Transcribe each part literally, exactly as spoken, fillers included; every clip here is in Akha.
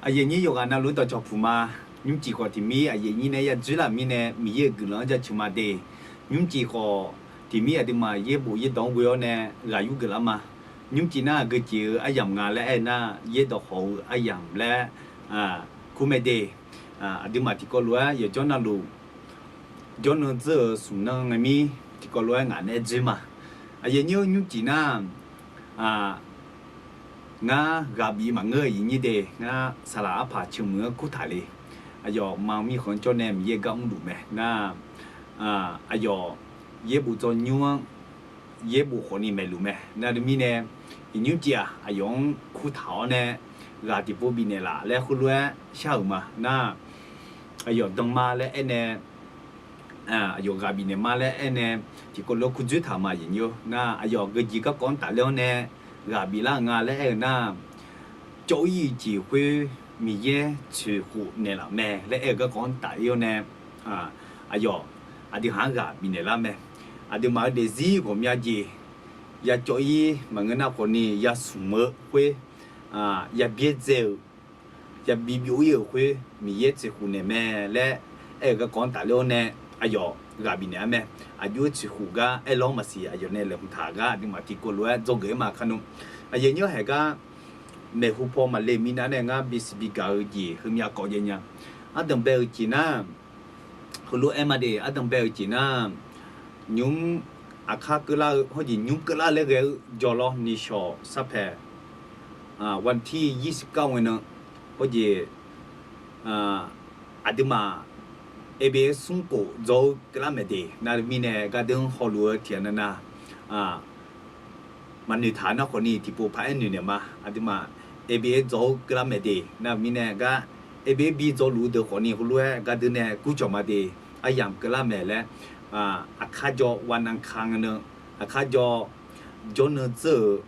Aqyuif aqnyir yawqghaq navluf-anr dawqcawq puq ma. Nymrcif khawf tiqmir aqyuif aqnyir nae ya dzoerlaf mirnae Miqyaer-euq guiqlanq-anr jaceuq ma de. Nymrcif khawf tiqmir aqduimaf yaerbof yaerdawq-anr ghoe-awr nae ghaq yur geuflar ma. Nymrcif nar geujeq-eu aryamq nga laer aer-eu nar, yaerdawq khawf-eu aryamq laer kur mae de. Aqduimaf tiqkawv lof-aer yawqjawr navluf jawrnan dzeur-euq smq nan ngae mir tiqkawv lof-aer ngaq nae dzoer ma. Aqyuif aqnyir nymrcif nar, ngar ghaq bif maqngeur aqyuif aqnyir de. Ngar saqlaq arpaq ceumuiq-anr kurtaq le. Aqyawf ma mirkhanq-anr jawr nae Miqyaer gar mrluf mae nar, aqyawf yaerbof dzawnymr-anr yaerbof khawfni maeqluf mae nar. Teumirnae iqnymr cif-aq aqyawf-anr kurtaq-awr nae ghaq tiqpov bifnaeq laf laer khoerlof-aer shar-euq ma nar, aqyawf dan ma laer aernae, aqyawf ghaq bifnaeq ma laer aernae, tiqkawv lof-aer kurdzoer taq ma aqyuif aqnyir nar, aqyawf geujeq garkawv-anr tafler-awr nae ghaq biflar-euq nga laer aer-eu nar, cawv-ir-eu jeq khoer Miqyaer tsoeqkhof naeqlaf mae laer aer-eu garkawv-anr tafler-awr nae, aqyawf aqdui haq-anr ghaq bifnaeq lar mae. Aqduimaf-euq daefzir ghawqmya jeq ya cawv-ir maqngeur nar khawfni ya smq-eu khoer, ya byaerdzae-euq, ya bi byov-ir-euq khoer Miqyaer tsoeqkhof naeq mae laer aer-eu garkawv-anr tafler-awr nae, aqyawf ghaq bifnaeq-ar mae. Aqjox-aer tsoeqkhof gar aerlawr maqsiq, aqyawf nae laeqhmq taq gar aqduimaf tiqkawv lof-aer dzawgeuf-aer ma kar nmr. Aqyuif aqnyir haeq gar maeqhu paw maqle mirnav nae ngar bisiq bigaq-eu jeq heumyav kawv jaev nya. Ardanq bae-eu jeq nar, heulof-aer ma de, ardanq bae-eu jeq nar, nymr aqkar keuvlar-eu hawr jeq nymr keuvlar laer ghae-eu jawr lawr ni shawq sarpaeq, วันที่ยี่สิบเก้า ngae nan, hawr jeq aqduimaf เอบีเอส smr khof dzaw-eu keuvlar maeq de nar. Mirnae gardeur-anr hawluf-eu tiqghaq navnav maqnoeq taq nar khawfni tiqpov paq-aer noeq naeq ma. Aqduimaf เอบีเอส dzaw-eu keuvlar maeq de nar. Mirnae gar เอบีเอส bi dzaw luf-eu deuq khawfni heulof-aer gardeur nae gurcawq ma de. Aryamq keuvlar maeq laer, aqkar jawr วันอังคาร ngae nan, aqkar jawr jawrnan dzeur-euq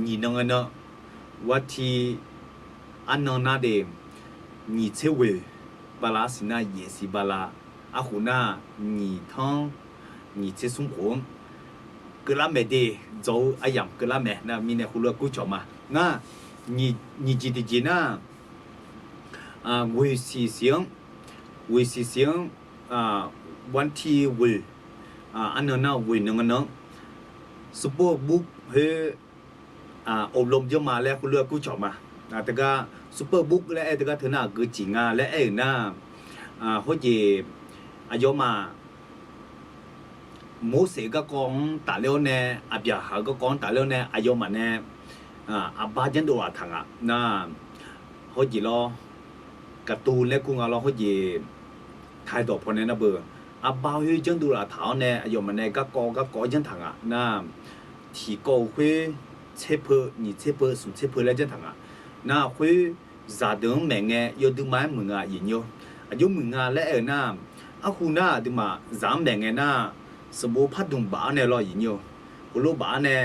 nyiq nan ngae nan, วันที่ arnan nar de, nyiq tser ghoeq bala, arsiq nar yaef siq bala, arkhof nar nyiq tanr nyiq tser smr khof-anr keuvlar maeq de. Dzaw-eu aryamq keuvlar maeq nar. Mirnae heulof-aer gurcawq ma nar, nyiq jeq tiqjeq nar, ghoeq siq siq-anr, ghoeq siq siq-anr, วันที่ ghoeq, arnan nar ghoeq nan ngae nan-anr, Super Bowl khoer อบรม janr ma laer heulof-aer gurcawq ma. Teugar Super Bowl laer aer-eu teugar teu nar aqgeu jeq nga laer aer-euq nar, hawr jeq aqyawfmaf Morseq-euq garkawv-anr tafler-awr nae, Aqbyaqhaq-euq garkawv-anr tafler-awr nae aqyawfmaf nae aqbar janrdov laf taq nga nar, hawr jeq lawr, การ์ตูน laer kur nga lawr, hawr jeq ไทย dawq pawnae nar beu, aqbar khoer janrdov laf taq-awr nae aqyawfmaf nae garkawv garkawv-anr janr taq nga nar, tiqkawv-eu khoer tser peu, nyiq tser peu, smq tser peu laer janr taq nga nar, khoer zaqdeuq-anr maeq ngae yawdui ma-aer muiq nga aqyuif aqnyir-or. Aqjox muiq nga laer aer-euq nar, arhu nar aqduimaf zaq-anr maeq ngae nar, sanqbof pardmq baf-awr nae lawr aqyuif aqnyir-or. Heulof baf-awr nae,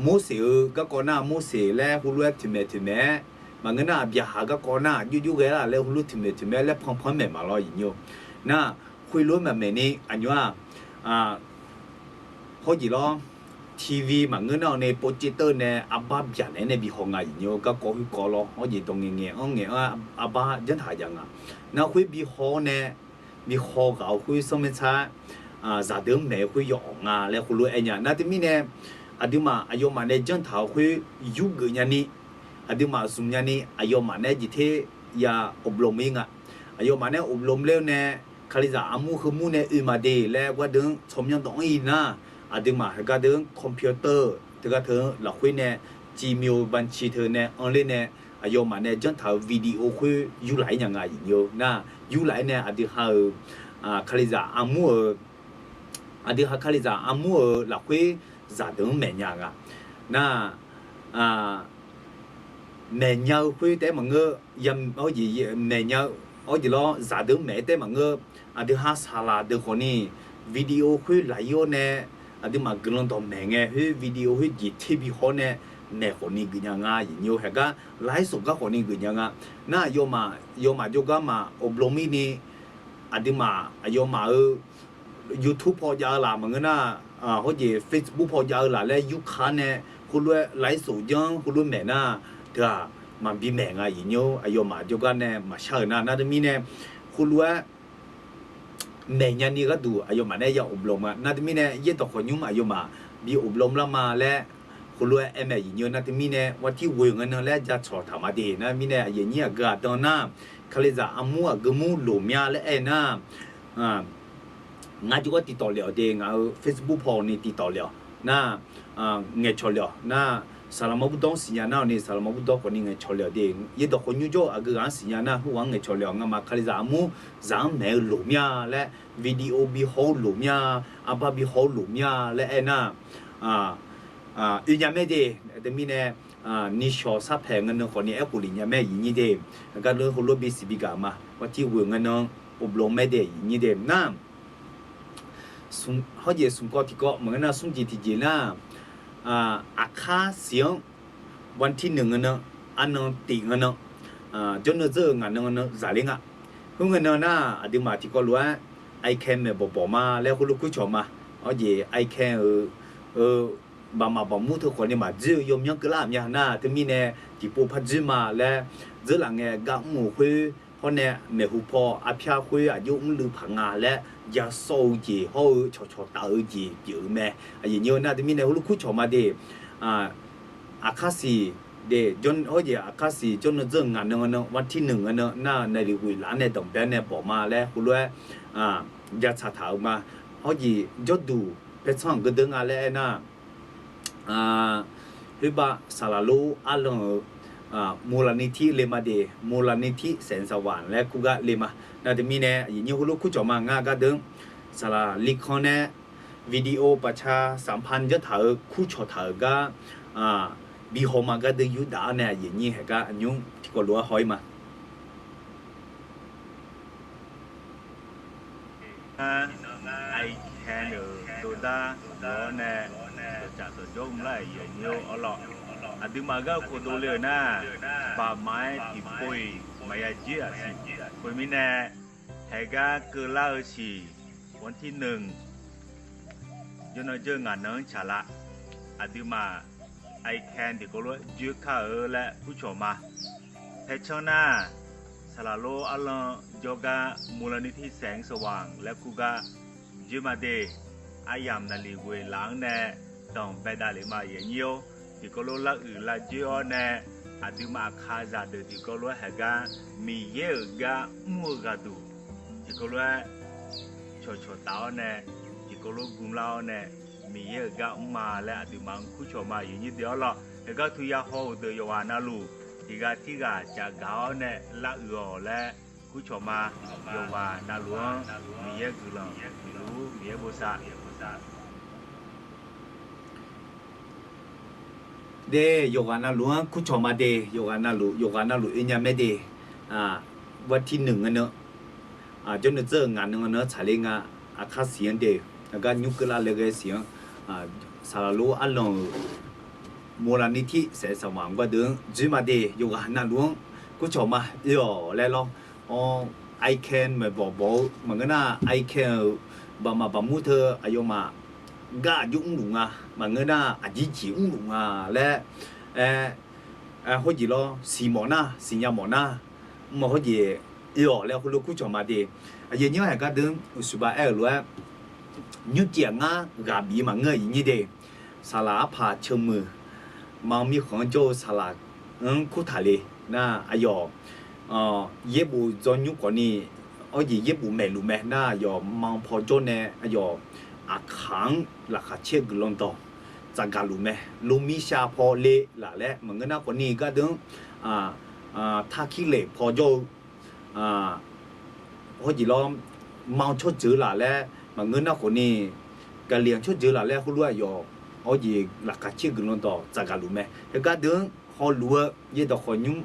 Morseq-euq garkawv nar Morseq laer heulof-aer toeqmaeq toeqmaeq-aer, maqngeur nar Aqbyaqhaq garkawv nar jovjov ghae-ar laer heulof toeqmaeq toeqmaeq-aer laer panpan maeq ma lawr aqyuif aqnyir-or. Nar khoerlof-aer maqmaeq ni aqnymr-aq, hawr jeq lawr, TV maqngeur nar-awq nae โปรเจคเตอร์ nae arbar byaqnaeq-aer nae bi haw nga aqyuif aqnyir-or. Garkawv khoerkawv lawr hawr jeq dawq ngaeq ngaeq-anr ngaeq-anr arbar janr taq jav nga. Nar khoer bi haw-awr nae, bi haw ghaq-eu khoer sanr maer tsar, zaqdeuq-anr maeq-eu khoer yawawq nga laer heulof-aer aer nya. Nar teumirnae aqduimaf aqyawfmaf nae janr taq-eu khoer yurgeuf nyani, aqduimaf zmq nyani aqyawfmaf nae-aer jeq ter ya อบรม ir nga. Aqyawfmaf nae อบรม ler-eu nae, Kalizaq armur heumur nae oe ma de laer gardeur-anr tsawrmyanr dawq-anr ir nar, aqduimaf heugar deuq-anr computer teugar teu lafkhoer nae, Gmail บัญชี teu nae anr ler nae, aqyawfmaf nae janr taq-euq video khoer yurlaf-ir nya nga aqyuif aqnyir-or. Nar yurlaf-ir nae aqdui ha-euq Kalizaq armur-euq, aqdui ha Kalizaq armur-euq lafkhoer zaqdeuq-anr maeq nya nga. Nar maeq nya-eu khoer taef-aer maqngeur, maeq nya-eu hawr jeq lawr zaqdeuq-anr maeq-aer taef-aer maqngeur. Aqdui ha saqlaq deuq khawfni video khoer laf-ir-awr nae, aqduimaf guiqlanq dawqmaeq ngae khoer video khoer jeq ter bi haw-awr nae maeq khawfni geuf nya nga aqyuif aqnyir-or. Haegar ไลฟ์สด gar khawfni geuf nya nga. Nar aqyawfmaf yawmaf jawrgar maf อบรม ir ni, aqduimaf aqyawfmaf-euq YouTube paw jav-eu laf maqngeur nar, hawr jeq Facebook paw jav-eu laf laer yurka nae heulof-aer ไลฟ์สด janr heulof maeq nar, teu-aq maqbi maeq nga aqyuif nyir-or. Aqyawfmaf jawrgar nae maqshar-euq nar, nar teumirnae heulof-aer maeq nyani gharduq aqyawfmaf nae ya อบรม nga. Nar teumirnae yaerdawq khawqnymr aqyawfmaf bi อบรม lar ma laer heulof-aer aer mae aqyuif nyir-or. Nar teumirnae วันที่ ghoeq ngae nan laer jacawq taq ma de. Nar mirnae aqyuif nyir aqgeu aqdan nar, Kalizaq armur aqgeu mur loq mya laer aer nar, ngar jawrgar ติดต่อ le-awq de, ngaq-euq Facebook paw ni ติดต่อ le-awq nar, ngaeqcawq le-awq nar, saqlaqma burdawr siqnya nar-awq ni saqlaqma burdawr khawf ni ngaeqcawq le-awq de. Yaerdawq khawqnymr jawr-eu aqgeu ghaq-anr siqnya nar, heughaq-anr ngaeqcawq le-awq. Ngamaf Kalizaq armur zaq-anr maeq-eu loq mya laer, video bi haw-eu loq mya, arbar bi haw-eu loq mya laer aer nar, oe nya mae de. Teumirnae nishawq sarpaeq ngae nan khawf ni aerkhof lef nya mae aqyuif nyir de. Aqgar lor heulof-aer bisiq bi gaq ma. วันที่ ghoeq ngae nan อบรม mae de aqyuif nyir de nar, hawjeq smq kawv tiq kawv maqngeur nar, smr jeq tiqjeq nar, aqkar siq-anr วันที่ ngae nan, arnan tif ngae nan, jawrnan dzeur-eu ngaq nan ngae nan zaqler nga. Khoerngae nan nar, aqduimaf tiqkawv lof-aer, icon maeqbawq bawq ma laer heulof kurcawq ma. Hawjeq icon-eu, eu, baqmaf baqmur teu khawf ni maqdzoer-eu yawmyanr keuvlar-euq mya nar, teumirnae tiqpov par dzoer ma laer, dzeurlaf ngae gar mr-euq khoer, hawr nae maeqhu paw arpyar khoer aqjox mrluiv paq nga laer, jasawr-eu jeq hawr-eu cawqcawq taf-eu jeq pyeuf-eu mae. Aqyuif nyir-or, nar teumirnae heulof kurcawq ma de. Aqkar siq de, hawjeq aqkar siq jawrnan dzeur-eu ngaq nan ngae nan, วันที่ ngae nan nar, naqliq ghoeq laf-anr nae danqbae-anr nae bawq ma laer heulof-aer jatsaq taq-euq ma. Hawjeq jawrduq paertsanr aqgeu deuq nga laer aer nar, khoerbav saqlaq lor arlan-euq มูลนิธิ le ma de, มูลนิธิ แสงสว่าง laer kurgar le ma. Nar teumirnae aqyuif nyir heulof kurcawq ma. Ngar gardeuq-anr saqlaq likanr nae video ประชาสัมพันธ์ janr taq-euq kurcawq taq-euq gar bi haw ma. Gardeuq yurdaf-anr nae aqyuif nyir haeqgar aqnymr tiqkawv lof-aer haw-ir ma. Iqnan ngar, icon-euq dovdar-awr nae dawqtsaf dawqjawr mrlar-euq aqyuif nyir-or, awrlawq. Aqduimaf gar khofdov le-euq nar, baqmaf-aer tiqpov-iq maqya jir-aq siq. Khoermirnae, haeqgar keuvlar-eu siq, วันที่ jawrnan dzeur-eu ngaq nan-anr tsaqlaf. Aqduimaf icon tiqkawv lof-aer joer kar-eu laer kurcawq ma. Paertsanr nar, saqlaq lor arlan jawrgar มูลนิธิ แสงสว่าง laer kurgar joer ma de. Aryamq naqliq ghoeq laf-anr nae danqbae davlef ma aqyuif nyir-or. Tiqkawv lof laruiq lavjoer-awr nae, aqduimaf aqkaqzaq deuq tiqkawv lof-aer haeqgar Miqyaer-euq gar mr-eu ghaqduq tiqkawv lof-aer cawqcawq taf-awr nae, tiqkawv lof gmlar-awr nae, Miqyaer-euq gar mr ma laer aqduimaf-anr kurcawq ma aqyuif nyir de, awrlawq. Haeqgar tuya haw-euq deuq yawqghaq navluf tiq ghaq tirghaq caf gaq-awr nae laruiq-awq laer kurcawq ma. Yawqghaq navluf-anr Miqyaer guiqlanq bifluf-ur, Miqyaer bosav. De, yawqghaq navluf-anr kurcawq ma de, yawqghaq navluf, yawqghaq navluf oe nya mae de. วันที่ ngae nan, jawrnan dzeur-eu ngaq nan ngae nan tsaqler nga. Aqkar siq-anr de, aqgar nymr keuvlar laer ghae siq-anr, saqlaq lor arlan-euq มูลนิธิ แสงสว่าง gardeuq-anr dzoer ma de, yawqghaq navluf-anr kurcawq ma. Oe-awq laer lawr. Icon maeqbawq bawq-eu maqngeur nar, icon-euq baqmaf baqmur teu aqyawfmaf gar aqjox mrluf nga, maqngeur nar aqjeq jeq mrluf nga laer, aer, hawjeq lawr siqmawf nar, siqnya mawf nar, mr-eu hawjeq oe-awq laer heulof kurcawq ma de. Aqyuif nyir-anr haeqgar deuq-anr uqshoeq ba aer-euq lof-aer, nymrcif-aq ngar ghaq bif maqngeur aqyuif nyir de. Saqlaq arpaq ceuq muiq, ma mirkhanq-anr jawr-eu saqlaq-anr kurtaq le nar, aqyawf yaerbof dzaw nymr khawf ni, awr jeq yaerbof maeqluf mae nar, aqyawf ma paw jawr nae aqyawf aqkaq-anr laqkhaq caer-eu guiqlanq dawq tsafgaq luf mae. Lormirshav paw le laf laer maqngeur nar khawf ni gardeuq-anr, Tarkirleq paw jawr-eu hawjeq lawr, ma-eu tsawrjeuq laf laer maqngeur nar khawf ni, Gaqliq-anr tsawrjeuq laf laer heulof aqyawf awr jeq laqkhaq caer-eu guiqlanq dawq tsafgaq luf mae. Heugar deuq-anr hawluf-eu yaerdawq khawqnymr,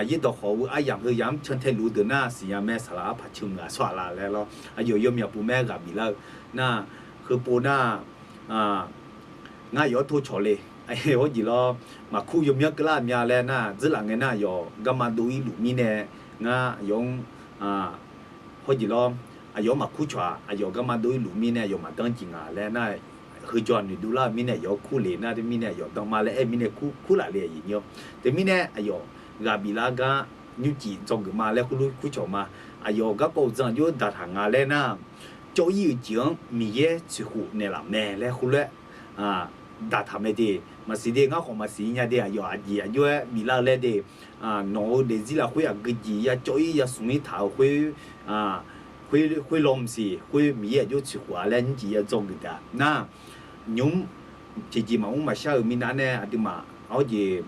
yaerdawq khawq-eu aryamq heu yamq cantae luf-eu deuq nar siqnya mae, saqlaq arpaq ceuq muiq-aq sawr-aq la laer lawr. Aqyawf yawmyaq pov mae ghaq bif lar-eu nar, heupov nar, ngar aqyawf-anr tov cawq le, hawjeq lawr, maqkur yawmyanr keuvlar mya laer nar, dzeurlaf ngae nar aqyawf garma dov-ir luf mirnae, ngar aqyawf-anr, hawjeq lawr, aqyawf-anr maqkur cawq-aq, aqyawf garma dov-ir luf mirnae aqyawf maqdanr jeq nga laer nar, heujawr-aq noeqdov lar-eu mirnae aqyawf-anr kur le nar, teumirnae aqyawf danma laer aer-eu mirnae kur, kurlaf le aqyuif nyir-awr. Teumirnae aqyawf ghaq biflar gar nymrcif dzawgeuf ma laer khoerlof kurcawq ma. Aqyawf garkawv uqdzan aqjox daqtaq nga laer nar, cawv-ir-euq jeq-anr Miqyaer tsoeqkhof naeqlaf mae laer khoerlof-aer daqtaq mae de. Maqsiq de, ngar khawf maqsiq nya de, aqyawf aqjeq aqjox-aer biflar-eu laer de. Nawq-euq daefzir lafkhoer aqgeujeq ya cawv-ir ya smq-ir taq-euq khoer, khoer law maqsiq, khoer Miqyaer aqjox tsoeqkhof-a laer nymrcif ya dzawgeuf taq nar, nymr tiqjeq maqmr maqshar-euq minav nae aqduimaf hawr jeq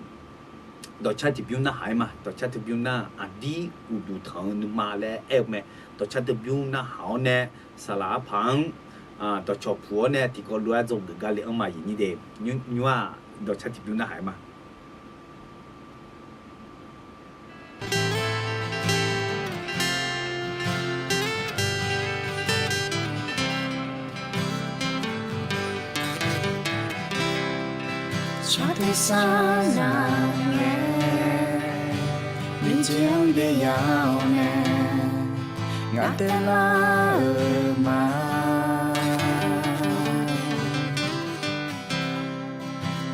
dawqcar tiqbymr narhaq-aer ma. Dawqcar tiqbymr nar aqdir uqduq tanq-eu nuima laer aer-eu mae. Dawqcar tiqbymr narhaq-awr nae saqlaq arpaq-anr dawqcawq puq-awr nae tiqkawv lof-aer dzawgeuf gar le-anr ma. Aqyuif nyir de, nymr-aq dawqcar tiqbymr narhaq-aer ma. Tsaq tersar nar ngae, miqjeq-anr byaeya-awr nae, ngaq taelar-euq ma.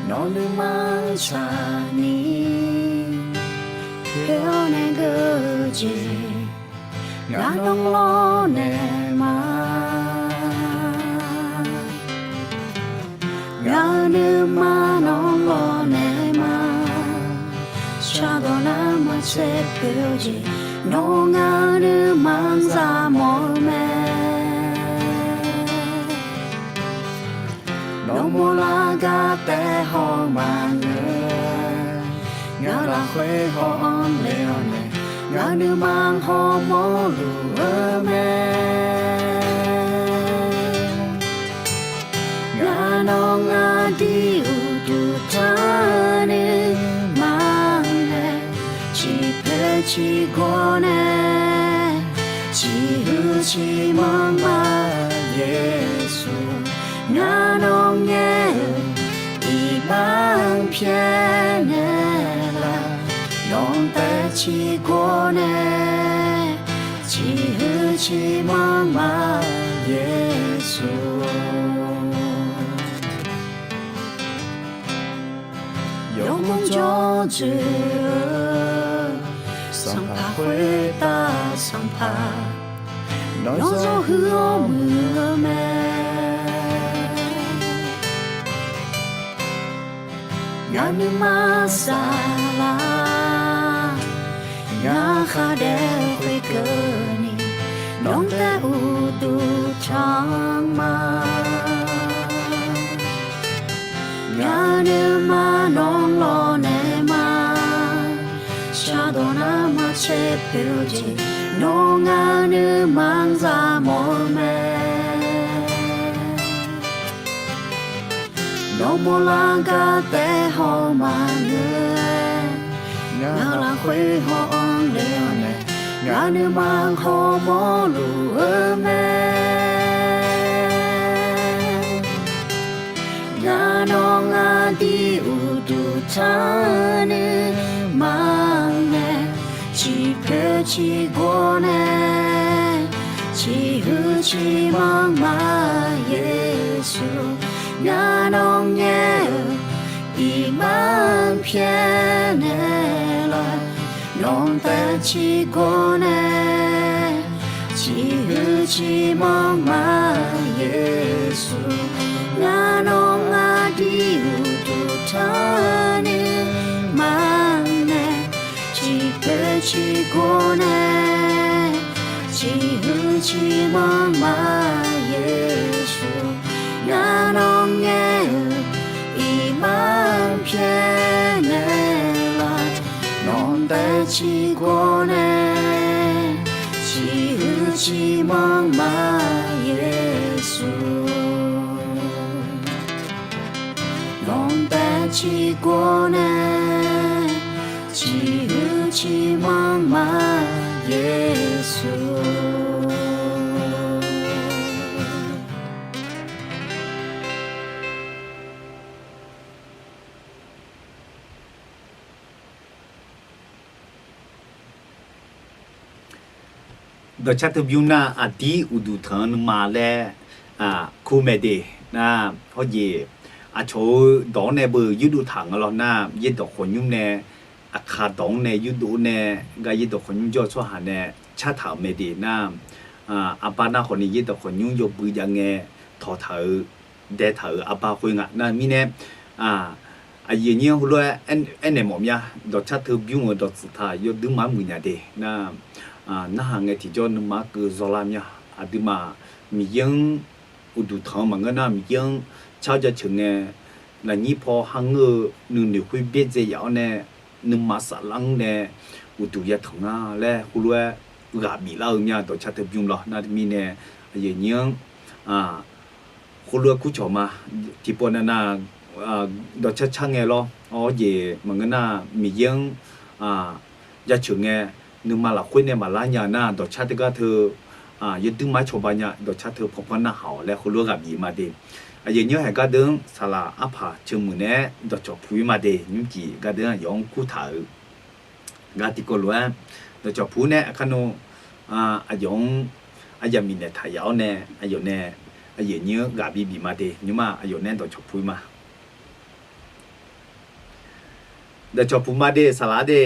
Nawq nuima-anr tsaqni, khoer-awr nae geur-eu jeq, ngar nawr lawrnaeq ma. Ngaq-euq nuima nawr lawrnaeq ma. Shardawq nar maqtser poeq-eu jeq, nawr ngaq-euq nuima-anr zaqmawf-eu mae. Nawmawr lar gar taef haw maqngeur, ngaq lafkhoer haw-anr le-awr nae, ngaq nuima hawmawr luf-eu mae. Ngaq nawr ngaq aqdir uqduq tanq nuima nae, ciqpoeq ciqgawr nae, ciqhuiq ciqmanq ma Yeqsur. Ngaq nawr ngaer-eu iqbax-anr pyaeqnaeq laf, nawq taef ciqgawr nae, ciqhuiq ciqmanq ma Yeqsur. Yawmuiq jawr dzoeq-eu sanqpaq khoertav sanqpaq, nawr zawr huiq-awr muiq-eu mae. Ngaq nuima saflar, ngaq khar daef khoerkeuvni, nawr taef uqduq tanq ma. Ngaq nuima nawr lawrnaeq ma. Shardawq nar maqtser poeq-eu jeq, nawr ngaq nuima-anr zaqmawf-eu mae. Nawmawr lar gar taef haw maqngeur-aer, ngaq lafkhoer haw-anr le-awr nae, ngaq nuima hawmawr luf-eu mae. Ngaq nawr ngaq aqdir uqduq tanq nuima nae, ciqpoeq ciqgawr nae, ciqhuiq ciqmanq ma Yeqsur. Ngaq nawr ngaer-eu iqbax-anr pyaeqnaeq laf, nawq taef ciqgawr nae, ciqhuiq ciqmanq ma Yeqsur. Ngaq nawr ngaq aqdir uqduq tanq nuima nae, ciqpoeq ciqgawr nae, ciqhuiq ciqmanq ma Yeqsur. Ngaq nawr ngaer-eu iqbax-anr pyaeqnaeq laf, nawq taef ciqgawr nae, ciqhuiq ciqmanq ma Yeqsur. Nawq taef ciqgawr nae, ciqhuiq ciqmanq ma Yeqsur. Dawqcar teubymr nar aqdir uqduq tanq-eu nuima laer kur mae de. Nar hawjeq aqcawq-eu dawq-anr nae beu yurdov taq nga lawr nar, yaerdawq khawqnymr nae aqkaq dawq-anr nae yurdov nae gar yaerdawq khawqnymr jawr-eu tsawrhaq nae cartaq-euq mae de nar, arbar nar khawfni yaerdawq khawqnymr yawbui jav ngae tawqtaq-euq daetaq-euq arbar khoer nga nar mirnae, aqyuif aqnyir-anr heulof-aer aernaeq mawf mya. Dawqcar teu bymr-euq dawqtsuif taq yawduir ma-anr muiq nya de nar, narhaq ngae tiqjawr nuima keuv zawlar mya. Aqduimaf Miqyaer-anr uqduq tanq-eu maqngeur nar, Miqyaer-anr car jaceuq ngae, lafnyir paw kharngeur-eu nuinoeq khoer byaerdzae yaf-awr nae, nuima saflar-anr nae uqduq yatanq nga laer heulof-aer ghaq bif lar-eu mya. Dawqcar teu bymr lawr nar teumirnae, aqyuif aqnyir-anr heulof-aer kurcawq ma. Tiqpawf navnav dawqcar car ngae lawr, awr jeq maqngeur nar, Miqyaer-anr jaceuq ngae, nuima lafkhoer nae maqlar nya-eu nar, dawqcar teugar teu yawduir ma-aer cawba nya. Dawqcar teu panpan narhaq-awq laer heulof-aer ghaq bif ma de. Aqyuif aqnyir-anr haeq gardeuv-anr saqlaq arpaq ceuq muiq naeq-aer dawqcawq puq-ir ma de. Nymrcif gardeuv-anr aqyawf-anr kurtaq-euq gar tiqkawv lof-aer dawqcawq puq nae aqkar nmr, aqyawf-anr aryamq bifnaeq taq yaf-awr nae, aqyawf nae aqyuif aqnyir-anr ghaq bibif ma de. Nymrma aqyawf nae dawqcawq puq-ir ma. Dawqcawq puq ma de saqlaq de.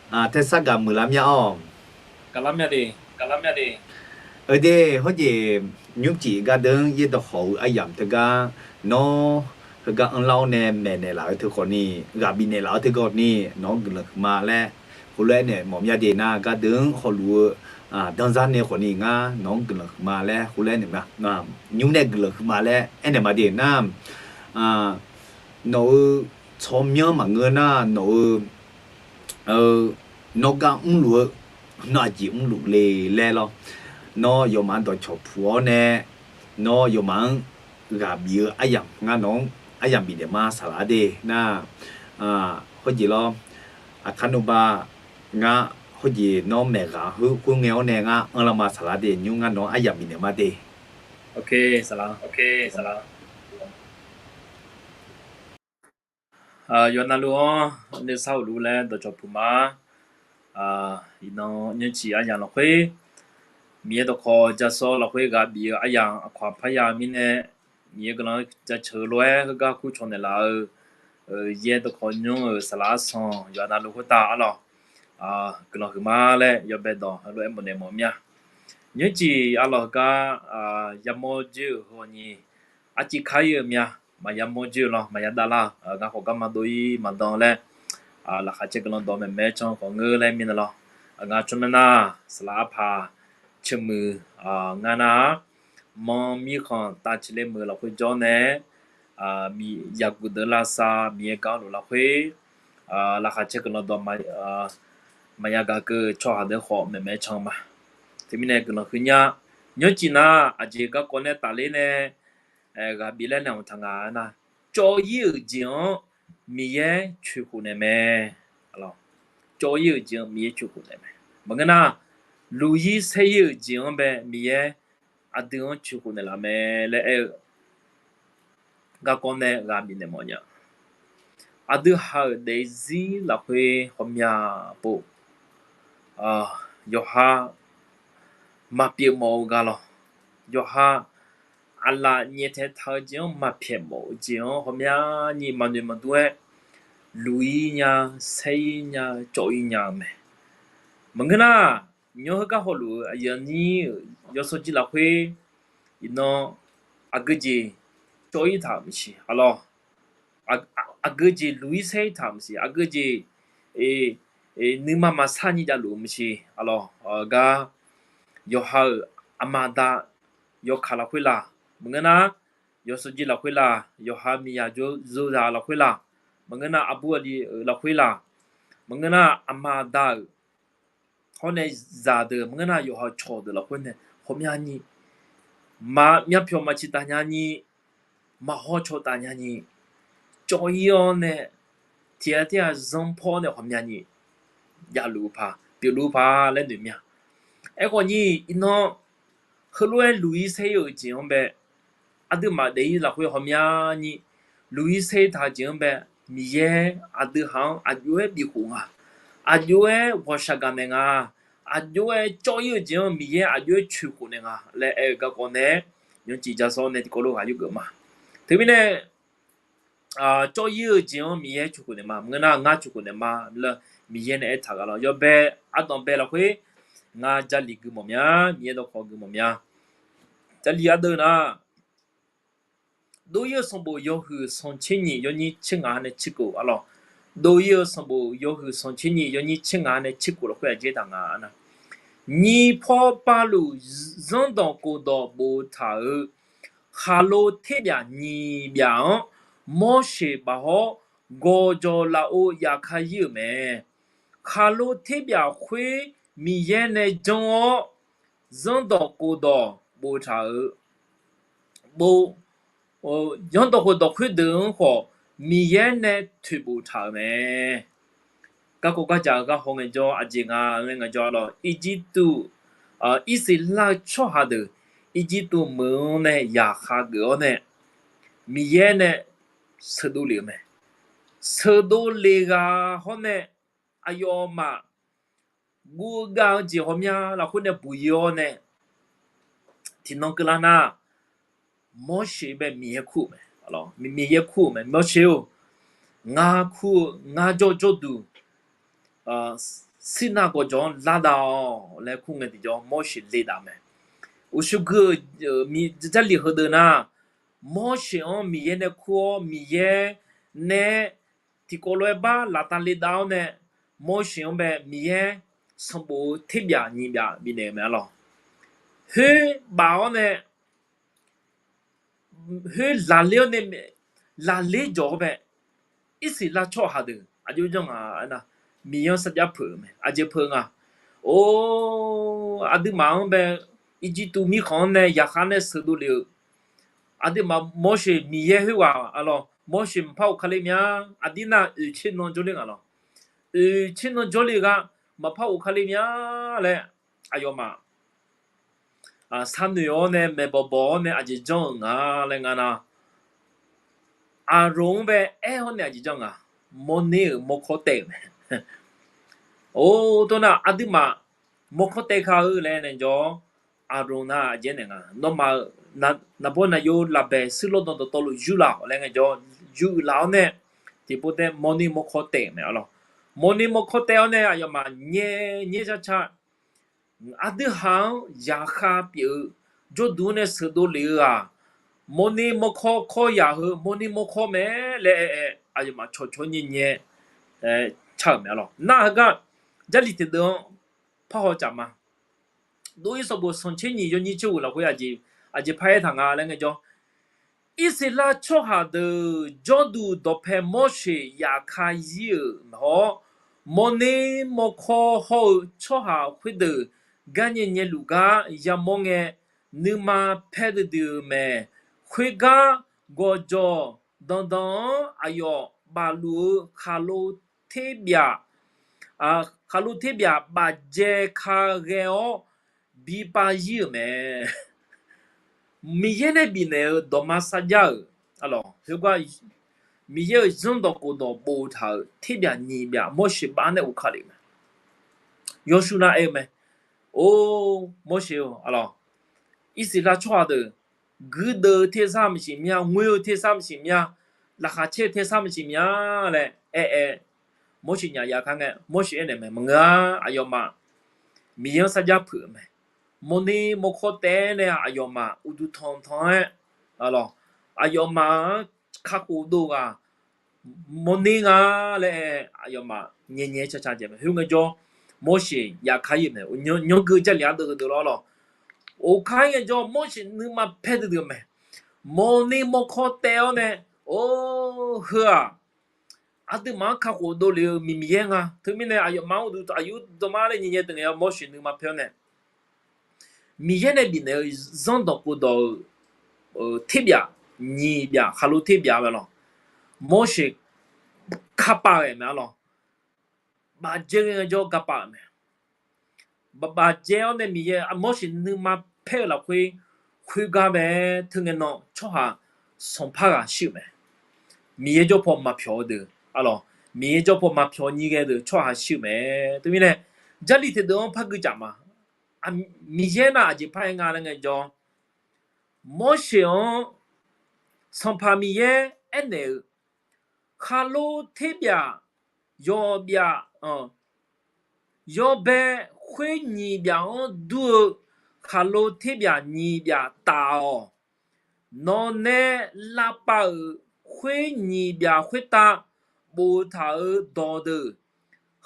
Taer sar gaq muiqlar mya-awq. Eudeuq hawrjeq nymrcif gardeuv-anr yaerdawq khawf-eu aryamq teugar nawr heugar anrlar-awr nae maeqnaeq laf-eu teu khawfni, ghaq bifnaeq laf-eu teu khawfni nawq-anr guiqlanq huiqma laer heulof-aer naeq mawf mya de nar, gardeuv-anr hawluf-eu danzar nae khawfni ngar nawq-anr guiqlanq huiqma laer heulof-aer naeq ma. Nymr nae guiqlanq huiqma laer aernaeq ma de nar, nawq-euq tsawrmyanr maqngeur nar, nawq-eu nawr gar mrluf-eu, nawr aqjeq mrluf le laer lawr. Nawr yawfmaf-anr dawqcawq puq-awr nae, nawr yawfmaf-anr ghaq bif-eu aryamq ngar nawq-anr aryamq bifnaeq ma saqlaq de nar, hawrjeq lawr, aqkar nmr ba, ngar hawrjeq nawr maeqghaq khoerngae-awr nae ngar anrlar ma saqlaq de. Nymr ngar nawq-anr aryamq bifnaeq ma de. Yawqha navluf-anr nuisar hawluf laer dawqcawq puq ma. Iqnan nymrcif aryamq lafkhoer, Miqyaer dawqkawq jasawr lafkhoer ghaq bif-eu aryamq aqkawq aqpar ya mirnae, Miqyaer guiqlanq jaceuq lof-aer heugar kurcawq naeq laf-eu yaer dawqkawq nymr-euq saqlaq arsanq yawqha navluf khoertav arlawq, guiqlanq huiqma laer yawbae dawq heulof-aer mawf naeq mawf mya. Nymrcif arlawq heugar yamawr joer-euq heu nyi, arciv kar-ir-eu mya. Maqya mawr joer-eu lawr, maqya davlar-eu, ngar khawf garma dov-ir maqdan laer, laqkhaq caer guiqlanq dawq maeqmaeq-aer can khawf ngeur laer mirnae lawr. Ngar tsawrmyanr nar, saqlaq arpaq ceumuiq ngar nar-aq, manr mirkhanq tavciq le meuq lafkhoer jawr nae, yaqguq deuq lavsav Miqyaer gar luf lafkhoer, laqkhaq caer guiqlanq dawq maqya gaq keuv tsawrhaq deuq khawf maeqmaeq-aer can ma. Teumirnae guiqlanq huiqnya, nymrcif nar aqjeq garkawv nae tafler nae ghaq bif laer naeq-anr taq nga nar, cawv-ir-euq jeq-anr Miqyaer coeqkhof naeq mae. Cawv-ir-euq jeq-anr Miqyaer coeqkhof naeq mae. Maqngeur nar, luq-ir saer-ir-euq jeq-anr bae Miqyaer aqdui-anr coeqkhof naeqlaf mae laer aer-eu garkawv nae ghaq bifnaeq mawf nya. Aqdui ha-euq daefzir lafkhoer ghawqmya pov, yawqha maqpyeuf mawf-eu ga lawq. Yawqha aqlaf nyaeftaeq taq-eu jeq-anr maqpyaeq mawf-eu jeq-anr ghawqmyani maqnoeq maqdur-aer, luq-ir nya, saer-ir nya, cawv-ir nya-eu mae. Maqngeur nar, nymr heugar hawluf-eu aqyuif aqnyir-euq yawsanr jir lafkhoer, iqnan aqgeu jeq cawv-ir taq-euq maqsiq arlawq. Aqgeu jeq luq-ir saer-ir taq-euq maqsiq, aqgeu jeq nuima maqsar nyi javluf-eu maqsiq arlawq. Gar yawqha-euq aqma aqda yawkaq lafkhoer laq, maqngeur nar, yawsanr jir lafkhoer laq, yawqha miqyaq jawr zaq lafkhoer laq, maqngeur nar, aqbur aqli-euq lafkhoer laq, maqngeur nar, aqma aqda-euq hawr nae zaqdeuq, maqngeur nar, yawqha cawqdeuq lafkhoer nae ghawqmyani, maqmyan pyawq maqciq taf nyani, maqhaw caw taf nyani, cawv-ir-awr nae tiq ghaq tir ghaq zanr paw-awr nae ghawqmyani javluf-eu paq, pyeufluf-eu paq laer noeq mya. Aerkhawf nyir iqnan heulof-aer luq-ir saer-ir-euq jeq-anr bae, aqduimaf daefzir lafkhoer ghawqmyani luq-ir saer-ir taq-eu jeq-anr bae, Miqyaer aqdui haq-anr aqjox-aer bifkhof nga, aqjox-aer ghawqshaq gaq naeq nga, aqjox-aer cawv-ir-eu jeq-anr Miqyaer aqjox-aer coeqkhof naeq nga laer aer-eu garkawv nae, nymrcif jasawr nae tiqkawv lof ghaq yurgeuf ma. Teumirnae cawv-ir-eu jeq-anr Miqyaer cawqkhof naeq ma. Maqngeur nar ngar cawqkhof naeq ma laer Miqyaer nae aertaq ghaq lawr. Yawbae ardanqbae lafkhoer ngar Jarlif gui mawf mya, Miqyaer dawqkawq gui mawf mya. Jarlif ardeuv nar, dov-ir-eu sanqbof yawhuiq sanqtser nyiq yawnyir tser ngaq-anr nae tser kof arlawr. Dov-ir-eu sanqbof yawhuiq sanqtser nyiq yawnyir tser ngaq-anr nae tser kof lafkhoer aqjeq taq nga nar, nyiq paw pavluf zanrdawq khofdawq boftaq-euq khaqlo terbyaf nyiq byaf-anr Morseq baf hawr gawqjawq lafov yaf ka-ir-euq mae. Khaqlo terbyaf khoer Miqyaer nae janr-awr, zanrdawq khofdawq boftaq-euq, zanrdawq khofdawq khoerdeuq-anr khawf Miqyaer nae toeqbof taq-euq mae. Garkawv garjaq-eu garhaw ngaejawr aqjeq nga laer ngaejawr arlawr, Irjirtuv, Irsaqleqlav-eu tsawrhaq deuq Irjirtuv meuq-anr nae yaqkhav geuf-awr nae, Miqyaer nae sheuqdov lef-eu mae. Sheuqdov lef ghaq hawr nae aqyawfmaf guv-eu gav-eu jeq hawmya lafkhoer nae buq-ir-awr nae, tiqnan keuvlar nar, Morseq bae Miqyaer kur-euq mae. Miqyaer kur-euq mae, Morseq-or, ngar kur-eu ngar jawr jawrduq Sirnav gawqjawq-anr lardav-awq laer kur ngae tiqjawr Morseq le dav mae. Uqshoe gui-eu Jarlif heudeuq nar, Morseq-anr Miqyaer nae kur-awr Miqyaer nae tiqkawv lof-aer bar laftav le dav-awr nae, Morseq-anr bae Miqyaer sanqbof-eu terbyaf nyiq byaf bifnaeq-euq mae arlawr. Khoer baf-awr nae, khoer lafler-awr nae, lafler jawq-awr bae, Irsaqleqlav tsawrhaq deuq aqjox janr nga aernar, Miqyaer-anr sarjax peuq-euq mae. Aqjeq peuq nga, or, aqduimaf-anr bae Irjirtuv mirkhanq-anr nae yaqkhav nae sheuqdov lef-eu, aqduimaf Morseq Miqyaer khoerghaq arlawr, Morseq maqpar of kale mya. Aqdir nar oeq tser nan jawrler nga lawr. Oeq tser nan jawrle gar maqpar of kale mya laer aqyawfmaf sharnoeq-awr nae maeqbawq bawq-awr nae aqjeq janr-euq nga laer nga nar, Aqroq-anr bae aer-awr nae aqjeq janr nga, mawrner-euq mawrkawr taev-euq mae. Or, tawr nar aqduimaf mawrkawr taev ka-eu laer nae jawr, Aqroq nar aqjeq naeq nga, nawmaf-euq naqbawr naqyo lafbaeq suirlawr dan dawqtawvluf yur laf-awq laer ngaejawr, yur uiq laf-awr nae tiqpov taev mawrner mawrkawr taev-euq mae arlawr. Mawrner mawrkawr taev-awr nae aqyawfmaf nyae nyaer car car, aqdui haq-anr yaqkhav pyeuf-eu jawrduq-anr nae sheuqdov lef-eu-aq, mawrner mawrkawr kawr yaq heu mawrner mawrkawr mae laer aer aer aqyawfmaf cawqcawq nyae nyae car-euq mae arlawr. Nar heugar Jarlif tiqdeuv-anr parhaw caf ma. Dov-ir sanqbof sanqtser nyiq yawnyir tser ghoeq lafkhoer aqjeq par aertaq nga laer ngaejawr, Irsaqleqlav tsawrhaq deuq jawrduq dawqpae Morseq yafkazir-euq hawr, mawrner mawrkawr hawr-eu tsawrhaq khoerdeuq garnyae nyaeluf gar yamawr ngae, nuima paer duidui-eu mae. Khoergar gawqjawq danqdanq-anr aqyawf bafluf-eu khaqlo terbyaf, khaqlo terbyaf bafdzae ka ghae-awr bipav zir-euq mae. Miqyaer nae bifnaeq-eu dawqma sarjax-euq arlawr, heugar Miqyaer-euq zanrdawq khofdawq boftaq-euq terbyaf nyiq byaf Morseq baf nae of ka lef mae. Yawshuv nav aer-eu mae. Or, Morseq-or arlawr, Irsaqleqlav tsawrhaq deuq guirdeuv-eu tersar maqsiq mya, ngoer-eu tersar maqsiq mya, laqkhaq caer-eu tersar maqsiq mya laer aer aer, Morseq nyaf yaf kar ngae Morseq aernaeq mae, maqngeur-a, aqyawfmaf Miqyaer-anr sarjax peuq-eu mae. Mawrner mawrkawr taef-aer nae aqyawfmaf uqduq tanqtanq-aer, arlawr, aqyawfmaf-anr kakhof dov ghaq mawrner nga laer aer aqyawfmaf nyae nyae-aer car car jaeq mae. Khoerngae jawr Morseq yaf kar-ir-euq mae. Nyanr geu Jarlif ardeuv heudeuq lawr lawr, of kar-ir ngae jawr Morseq nuima paer duidui-eu mae. Mawrner mawrkawr taef-awr nae, or, heu-aq, aqduimaf-anr kakhof dovlef-eu Miqyaer nga. Teumirnae aqyawfmaf-anr uqduq aqyur dawqma laer nyae nyae deuq ngae-awr Morseq nuima paer-awr nae, Miqyaer nae bifnaeq-eu zanrdawq khofdawq-euq terbyaf nyiq byaf khaqlo terbyaf mae lawr, Morseq kapaf ghae mae arlawr. Bafdzae ghae ngae jawr kapaf-euq mae. Baf bafdzae-awr nae Miqyaer Morseq nuima paer-eu lafkhoer, khoergar bae, teungae nan tsawrhaq sanqpaq ghaq shir-euq mae. Miqyaer jawrpaw maqpyawq-eu deuq arlawr, Miqyaer jawrpaw maqpyawq nyir ghae deuq tsawrhaq shir-euq mae. Teumirnae Jarlif tiqdeuv-anr par gui caf ma. Miqyaer nar aqjeq par-aer nga laer ngae jawr, Morseq-anr Sanqpaq Miqyaer aernaeq-euq Khaqlo terbyaf yawqbyaf, yawbae khoer nyiq byaf-anr dur-eu khaqlo terbyaf nyiq byaf taf-awq. Nawqnae lavpav-euq khoer nyiq byaf khoertav boftaq-euq dawqdeuq,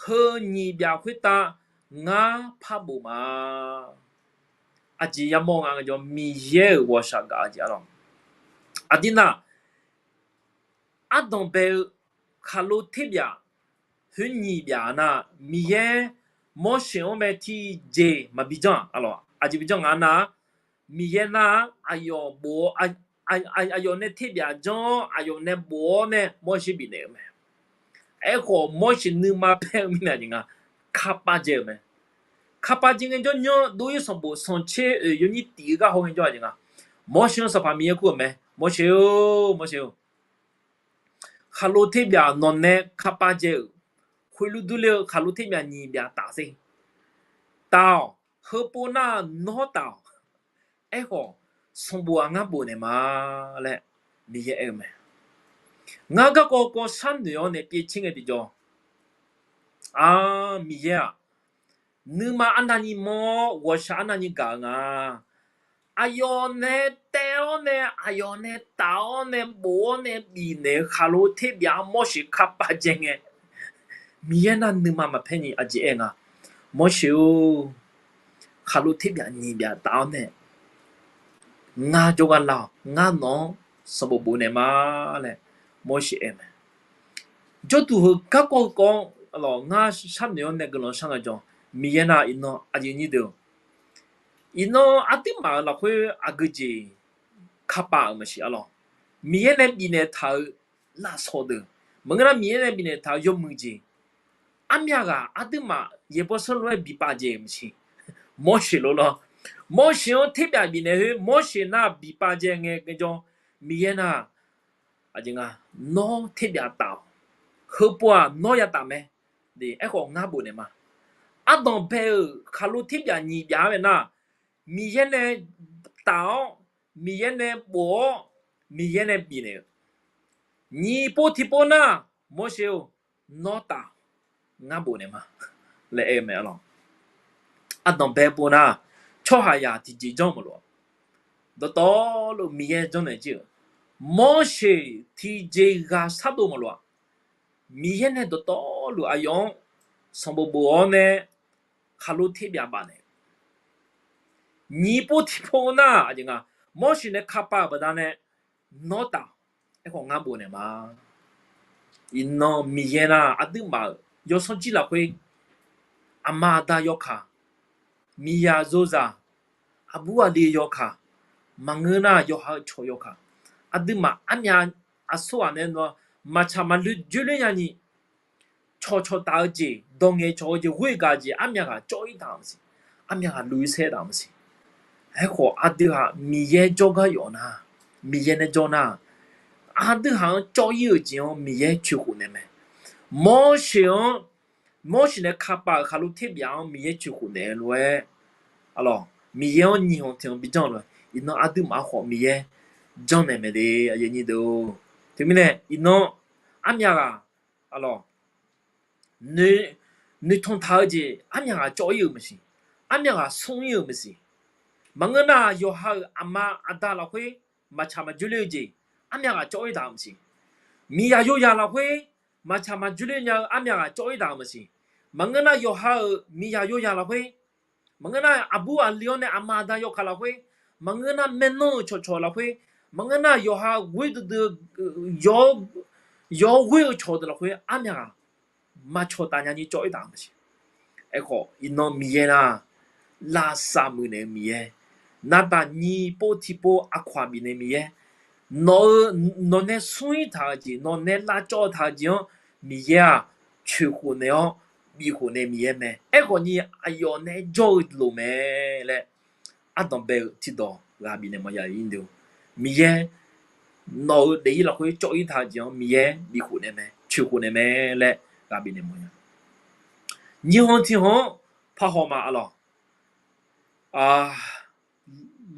heu nyiq byaf khoertav ngar par bof ma. Aqjeq yamawr nga, Miqyaer-euq ghawqshaq gaq-eu jeq arlawq. Aqdirnar, ardanq bae-eu khaqlo terbyaf khoer nyiq byaf nar, Miqyaer Morseq-anr mae tiqjeq maqbi janr-aq, aqjeq bi janr nga nar, Miqyaer nar aqyawf bof-awr, aqyawf nae terbyaf janr-awr aqyawf nae bof-awr nae Morseq bifnaeq-eu mae. Aerkhawf Morseq nuima paer-eu mirnae aqjeq nga, kappav dzae-euq mae. Kappav dzae ngaejawr nymr dov-ir sanqbof sanqtser oeq yawnyir tif-eu gar haw ngaejawr aqjeq nga, Morseq-anr Sanqpaq Miqyaer kur-euq mae, Morseq-or, Morseq-or, khaqlo terbyaf nawqnae kappav dzae-euq khoerlof durler-eu khaqlo terbyaf nyiq byaf taf sher. Taf-awq. Heupov nar nawr taf-awq. Aerkhawf, sanqbof-aq ngar bofnaeq ma laer Miqyaer aer-eu mae. Ngar garkawv kawv sharnoeq-awr nae pyaev caer ngae tiqjawr, a, Miqyaer-aq, nuima arnavni mawr-awr ghawqshaq arnavni gaq-eu nga. Aqyawf nae taev-awr nae, aqyawf nae taf-awr nae, bof-awr nae bifnaeq-eu khaqlo terbyaf-anr Morseq kappav dzae ngae, Miqyaer nar nuima maqpaer ni aqjeq aer nga, Morseq-or, khaqlo terbyaf nyiq byaf taf-awr nae ngar jawrgar lar-awq. Ngar nawq-anr sanqbof bofnaeq ma laer Morseq aer mae. Jawrduq heu garkawv kawv-anr ngar sharnoeq-awr nae guiqlanq shar nga jawr, Miqyaer nar iqnan aqyuif nyir deuq, iqnan aqduimaf-euq lafkhoer aqgeujeq kappav-euq maqsiq arlawq. Miqyaer nae bifnaeq taq-euq lafsawq deuq, maqngeur nar Miqyaer nae bifnaeq taq-euq yawmuiq jeq, armyav ghaq aqduimaf yaeqbawq sanrlof-aer bipav dzae-euq maqsiq. Morseq lof lawr, Morseq-anr terbyaf bifnaeq khoer Morseq nar bipav dzae ngae ngaejawr, Miqyaer nar aqjeq nga, nawr terbyaf taf-awq. Heupov-aq nawr ya taf mae. Aerkhawf ngar bofnaeq ma. Ardanq bae-euq khaqlo terbyaf nyiq byaf-anr bae nar, Miqyaer nae taf-awr, Miqyaer nae bof-awr, Miqyaer nae bifnaeq-eu, nyiq pov tiqpov nar, Morseq-or, nawr taf, ngar bofnaeq ma laer aer-eu mae arlawq. Ardanq bae pov nar, tsawrhaqzaq tiqjeq janr maqlof-a. Dawqtawvluf Miqyaer janrnaeq jir-euq, Morseq tiqjeq ghaq shardov maqlof-a. Miqyaer nae dawqtawvluf aqyawf-anr sanqbof bof-awr nae khaqlo terbyaf bafnaeq. Nyiq pov tiqpov nar aqjeq nga, Morseq nae kappav-euq baqdanae nawr taf, aerkhawf ngar bofnaeq ma. Iqnan Miqyaer nar aqduimaf-euq yawsanr jir lafkhoer, aqma aqda yawkaq, miqzaq zozaq, aqbur aqli yawkaq, maqngeur nar yawqha-eu cawq yawkaq, aqduimaf armyav aqsurghaq nae nawr maqtsaq maqloe joerler nyani, cawqcawq taf-eu jeq, dawq ngaeqcawq-eu jeq, ghoer gaq jeq armyav ghaq cawv-ir taq-euq maqsiq. Armyav ghaq luv-ir saer taq-euq maqsiq. Aerkhawf aqdui haq Miqyaer jawrgar yawf nar, Miqyaer nae jawr nar, aqdui haq-anr cawv-ir-euq jeq-anr Miqyaer coeqkhof naeq mae. Morseq-anr, Morseq nae kappav-euq khaqlo terbyaf-anr Miqyaer coeqkhof naeq-eu lof-aer, arlawq, Miqyaer-anr nyiq han tiq han bi janr-eu lof-aer iqnan aqduimaf khawf Miqyaer janrnaeq mae de, aqyuif aqnyir deuq. Teumirnae iqnan armyav ghaq, arlawq, noeqtanq taq-eu jeq armyav ghaq cawv-ir-euq maqsiq. Armyav ghaq smr-ir-euq maqsiq. Maqngeur nar yawqha-euq aqma aqda lafkhoer maqtsaq maqjoer ler-eu jeq armyav ghaq cawv-ir taq-euq maqsiq. Miqzaq yozaq lafkhoer maqtsaq maqjoer ler nya-eu armyav ghaq cawv-ir taq-euq maqsiq. Maqngeur nar yawqha-euq miqzaq yozaq lafkhoer, maqngeur nar aqbur aqli-awr nae aqma aqda yawkaq lafkhoer, maqngeur nar maernanr-euq cawqcawq lafkhoer, maqngeur nar yawqha ghoer duidui-eu, yawq-awr ghoer-eu cawqdeuq lafkhoer armyav ghaq maqcawq taf nyani cawv-ir taq-euq maqsiq. Aerkhawf iqnan Miqyaer nar, lavsav muiqnaeq-eu Miqyaer, navtaq nyiq pov tiqpov aqkawq-aq bifnaeq Miqyaer, nawq-eu, nawq nae smr-ir taq-eu jeq, nawq nae lavcawv taq-eu jeq-anr Miqyaer-aq, coeqkhof naeq-awr bifkhof naeq Miqyaer mae. Aerkhawf ni aqyawf nae jawr-eu loq mae laer ardanq bae-eu tiqdawq ghaq bifnaeq mawf ya-ir de-o. Miqyaer nawq-eu daef-ir lafkhoer cawv-ir taq-eu jeq-anr Miqyaer bifkhof naeq mae, coeqkhof naeq mae laer ghaq bifnaeq mawf ya. Nyiq han tiq han-anr parhaw ma, arlawq,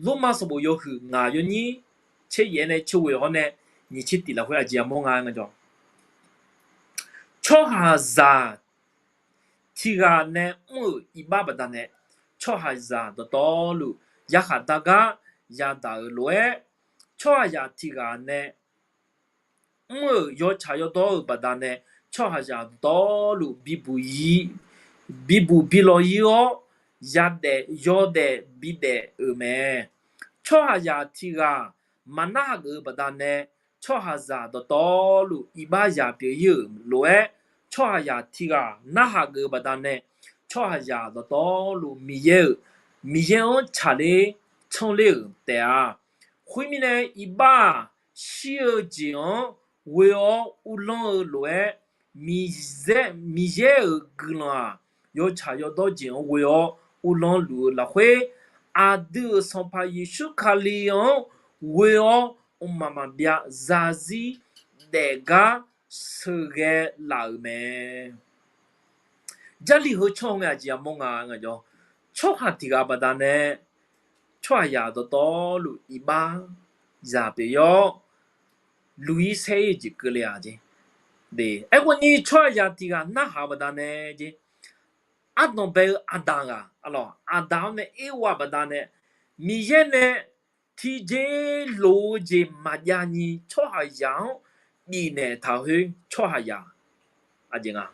Lormav sanqbof yawhuiq ngaq yawnyir tser yaef nae tser ghoeq hawr nae nyiq tser tiq lafkhoer aqjeq yamawr nga nga jawr. Tsawrhaqzaq tiq ghaq nae mr-euq iqbax baqdanae, tsawrhaqzaq dawqtawvluf yarkhaq dar gar yadaq-euq lof-aer, tsawrhaqzaq tiq ghaq nae mr-euq yawtsaq yawdawr-euq baqdanae, tsawrhaqzaq dawqtawvluf bibuq, bibuq bilawq ir-awr, yadaef yawdaef bidaef-euq mae. Tsawrhaqzaq tiq ghaq maqnar hageuf-eu baqdanae, tsawrhaqzaq dawqtawvluf iqbax zaq pyeuf ir-euq lof-aer, tsawrhaqzaq tiq ghaq narhaq geuf-eu baqdanae, tsawrhaqzaq dawqtawvluf Miqyaer-euq, Miqyaer-anr tsaqler tsanr ler-euq taef-a. Khoermirnae, iqbax-aq, shir-eu jeq-anr ghoe-awr uvlanr-eu lof-aer, Miqyaer, Miqyaer-euq guiqlanq-aq, yawtsaq yawdawr jeq-anr ghoe-awr uvlanr luf-eu lafkhoer, aqdui-euq Sanqpaq Yeqsur Kali-anr ghoe-awr mqmaq maqbyav zarzir daef gar sheuqghae laf-euq mae. Jarlif heu tsanr-eu ngae aqjeq yamawr nga, tsawrhaq tiq ghaq baqdanae, tsawrhaqzaq dawqtawvluf iqbax zaq pyeuf ir-awr, luq-ir saer-ir-eu jeq keuvle-a jeq. Aerkhawf ni tsawrhaqzaq tiq ghaq narhaq-eu baqdanae jeq, ardanq bae-eu aqdaq ghaq, aqdaq-anr nae Erwa baqdanae, Miqyaer nae tiqjeq loq-eu jeq maqjav ni tsawrhaqzaq-anr bifnaeq taq khoer tsawrhaqzaq aqjeq nga.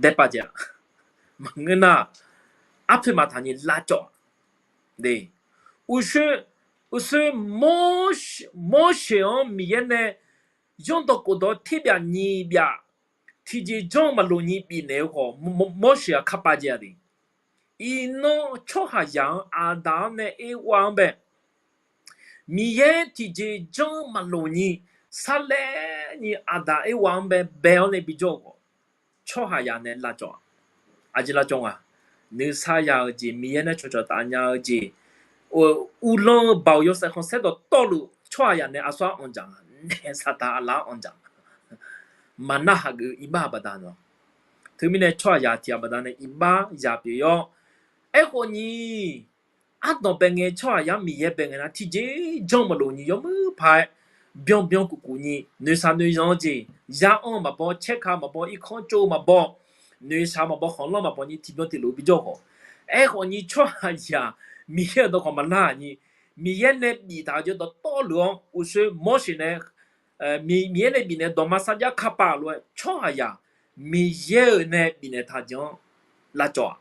Daepav jeq-aq, maqngeur nar, arpoeq maqtaq ni lavcawv-a. Uqshoe, uqshoe Mawrseq, Mawrseq-anr Miqyaer nae zanrdawq khofdawq terbyaf nyiq byaf tiqjeq janr maqloq ni bifnaeq-eu khawf, Mawrseq-aq kappav jaev-a de. Iqnan tsawrhaqzaq-anr, aqdaq-anr nae Erwa-anr bae, Miqyaer tiqjeq janr maqloq ni sarlaer ni aqdaq Erwa-anr bae bae-awr nae bijawr-eu khawf, tsawrhaqzaq nae lavcawv-a. Aqjeq lavcawv nga, nuisar ya-eu jeq, Miqyaer nae cawqcawq taf nya-eu jeq, uvlanr-eu baoq yawshaef khanqsaer dawqtawvluf tsawrhaqzaq nae aqsur-anr anqdzaq nga, naef saqdaq aqlaf-anr anqdzaq nga. Maqnar hageuf-eu iqbax baqdanae, teumirnae tsawrhaqzaq tiq ghaq baqdanae iqbax zaq pyeuf ir-awr, aerkhawf ni ardanq bae ngae tsawrhaqzaq-anr Miqyaer bae ngae nar tiqjeq janr maqloq ni yawmuiq paq-aer byanbyan kufkuf ni noeqshaq noeqzanq-eu jeq, ya anr-eu maqbaw, caerka maqbaw, irkanr tsov-eu maqbaw, noeqshaq maqbaw, khanqlanr maqbaw ni tiqbyan tiqlof bijawr khawf, aerkhawf ni tsawrhaqzaq Miqyaer-euq dawqkawq maqlar-aq ni, Miqyaer nae biftaq-eu jeq dawqtawvluf-anr uqshoe Mawrseq nae, Miqyaer nae bifnaeq dawqma sarjax kappav lof-aer tsawrhaqzaq Miqyaer-euq nae bifnaeq taq jeq-anr lavcawv-aq.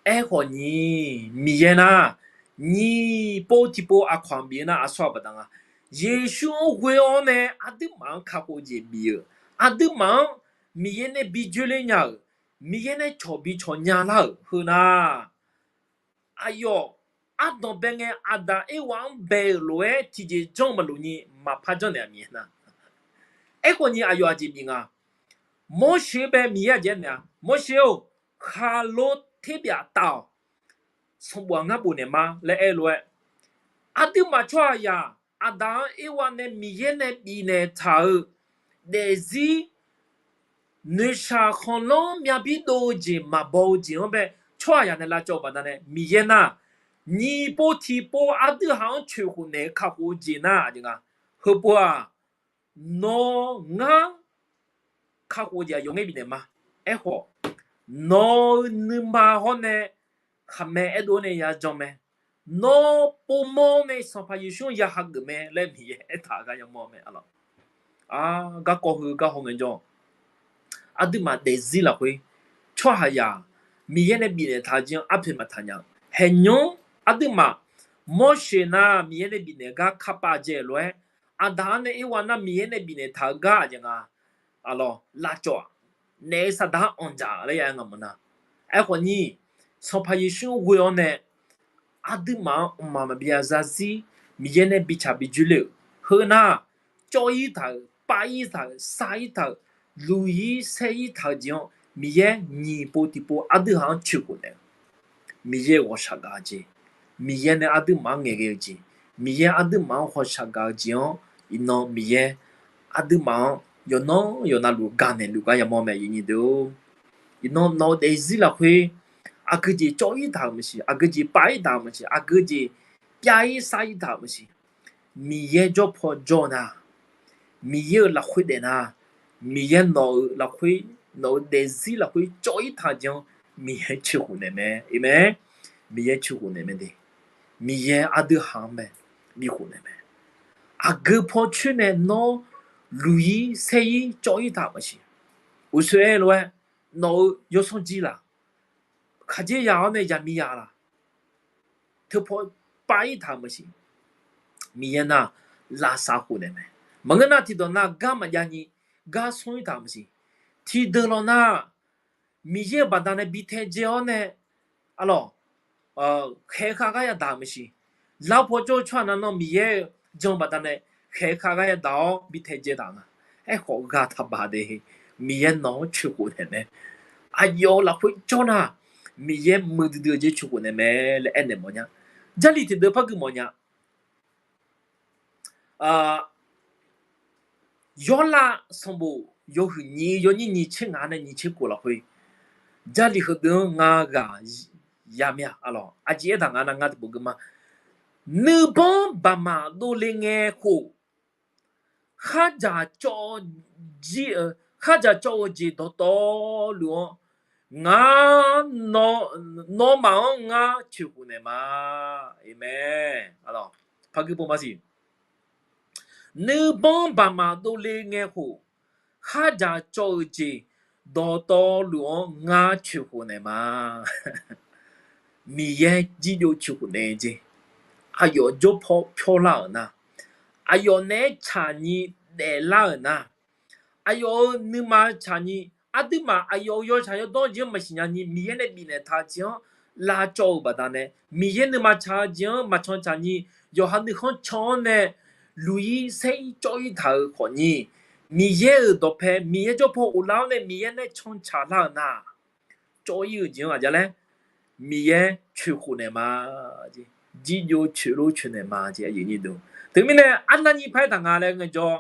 Aerkhawf ni, Miqyaer nar, nyiq pov tiqpov aqkawq-anr bif-eu nar aqsur-aq baqdanae nga. Yeqsur-anr ghoe-awr nae aqduimaf-anr kakhof jeq bif-euq, aqduimaf-anr Miqyaer nae bi dzoerler nya-euq, Miqyaer nae cawq bi cawq nya lar-euq heu nar, aqyawf ardanq bae ngae aqdaq Erwa-anr bae-euq lof-aer tiqjeq janr maqloq ni maqpar janrnaeq-a Miqyaer nar. Aerkhawf ni aqyawf aqjeq bif nga. Mawrseq bae Miqyaer aqjeq aernaeq-a, Mawrseq-or, khaqlo terbyaf taf-awq. Sanqbof-aq ngar bofnaeq ma laer aer-eu lof-aer, aqduimaf tsawrhaqzaq aqdaq-anr Erwa nae Miqyaer nae bifnaeq taq-euq daefzir noeqshaq khanqlanr myavbir dov-eu jeq maqbaw-eu jeq-anr bae tsawrhaqzaq nae lavcawv-eu baqdanae Miqyaer nar, nyiq pov tiqpov aqdui haq-anr coeqkhof naeq-eu kakhof-eu jeq nar aqjeq nga. Heupov-aq, nawr ngar kakhof-eu jeq aqyawf ngaer bifnaeq ma. Aerkhawf, nawq-eu nuima hawr nae khaqmae aerdov-awr nae ya jan mae. Nawr povmawr nae Sanqpaq Yeqsur-anr ya hageuf mae laer Miqyaer aertaq-eu gar yamawr mae. Aq, garkawv heu garhaw ngaejawr, aqduimaf daefzir lafkhoer tsawrhaqzaq Miqyaer nae bifnaeq taq-eu jeq-anr arpoeq maqtaq nya-eu haeqnymr, aqduimaf Mawrseq nar Miqyaer nae bifnaeq gar kappav jae lof-aer, aqdaq-anr nae Erwa nar Miqyaer nae bifnaeq taq-eu gar aqjeq nga. Aqlawq lavcawv-aq, naef saqdaq-anr anqdzaq laer ya-aer nga mawf nar. Aerkhawf ni, Sanqpaq Yeqsur-anr ghoe-awr nae aqduimaf-anr mqmaq maqbyav zarzir Miqyaer nae bicaq bi dzoerler-euq heu nar, cawv-ir taq-euq, pav-ir taq-euq, sar-ir taq-euq, luq-ir saer-ir taq-eu jeq-anr Miqyaer nyiq pov tiqpov aqdui haq-anr coeqkhof naeq-eu Miqyaer ghawqshaq gaq-eu jeq, Miqyaer nae aqduimaf-anr ngaeqghae-eu jeq, Miqyaer aqduimaf-anr ghawqshaq gaq-eu jeq-anr, iqnan Miqyaer aqduimaf-anr yawqnan yawqnavluf gaqnaeq luf gar yamawr mae, aqyuif nyi deuq-or. Iqnan nawq-eu daefzir lafkhoer aqgeu jeq cawv-ir taq-euq maqsiq, aqgeu jeq pav-ir taq-euq maqsiq, aqgeu jeq pyav-ir sar-ir taq-euq maqsiq, Miqyaer jawr paw jawr nar, Miqyaer-euq lafkhoer daef nar, Miqyaer nawq-euq lafkhoer, nawq-euq daefzir lafkhoer cawv-ir taq-eu jeq-anr Miqyaer coeqkhof naeq mae. Aqmeq. Miqyaer coeqkhof naeq mae de. Miqyaer aqdui haq-anr mae, bikhof naeq mae. Aqgeu paw coer nae nawr luq-ir saer-ir cawv-ir taq maqsiq. Uqshoe-aer lof-aer nawq-euq yawsanr jir laq, khaqdzerzaq-awr nae zaqmiqzaq laq, teupaw pav-ir taq-eu maqsiq. Miqyaer nar lavsav khof naeq mae. Maqngeur nar tiqdawq nar gar maqjav ni gar sanr-ir taq-eu maqsiq. Tiqdeuq lawq nar Miqyaer-euq baqdanae bi taedzae-awr nae, arlawq, khaeq khav gar yadaq-euq maqsiq. Lar paw jawr-eu tsawrhaq nav nan Miqyaer-eu jan-eu baqdanae khaeq khav gar yadaq-awr bi taedzae taq nga. Aerkhawf ghaq taqbaq de. Miqyaer nawq-anr coeqkhof naeq mae. Aqyawf-euq lafkhoer jawr nar, Miqyaer muiqdui dui-eu jeq coeqkhof naeq mae laer aernaeq mawfnya. Jarlif tiqdeuq par gui mawfnya. Yawrlav sanqbof yawhuiq nyiq yawnyir nyiq tser ngaq nae nyiq tser khof lafkhoer, Jarlif heudeuq-anr ngar ghaq ya mir-a. Arlawq, aqjeq aertaq nga nar ngar tiqpov gui ma. Nuibanr baqmaq dovle ngae khof, khardzaq cawv-eu jeq dawqtawvluf-anr ngar, nawmaf-anr ngar coeqkhof naeq ma. Aqmeq. Arlawq, par gui pov ma siq. Nuibanr baqmaq dovle ngae khof, khardzaq cawv-eu jeq dawqtawvluf-anr ngar coeqkhof naeq ma. Miqyaer jirjov coeqkhof naeq-eu jeq, aqyawf jawrpaw pyawrlar-euq nar, aqyawf naeq-aer tsaqnyi daeflar-euq nar, aqyawf-euq nuima tsaqnyi, aqduimaf aqyawf-euq yawtsaq yawdawr jeq-anr maqsiq nya ni Miqyaer nae bifnaeq taq-eu jeq-anr lavcawv-euq baqdanae, Miqyaer nuima tsaq-eu jeq-anr maqcan tsaqnyi, yawqha nuikhanr can-awr nae luq-ir saer-ir cawv-ir taq-euq khawfni, Miqyaer-euq dawqpae Miqyaer jawrpaw ghoflar-awr nae Miqyaer nae cantsaq lar-euq nar, cawv-ir-euq jeq-anr aqja laer Miqyaer coeqkhof naeq ma. Jirjov coeqlor coeqnaeq ma jeq. Teumirnae arnavni paq-aer taq nga laer ngaejawr,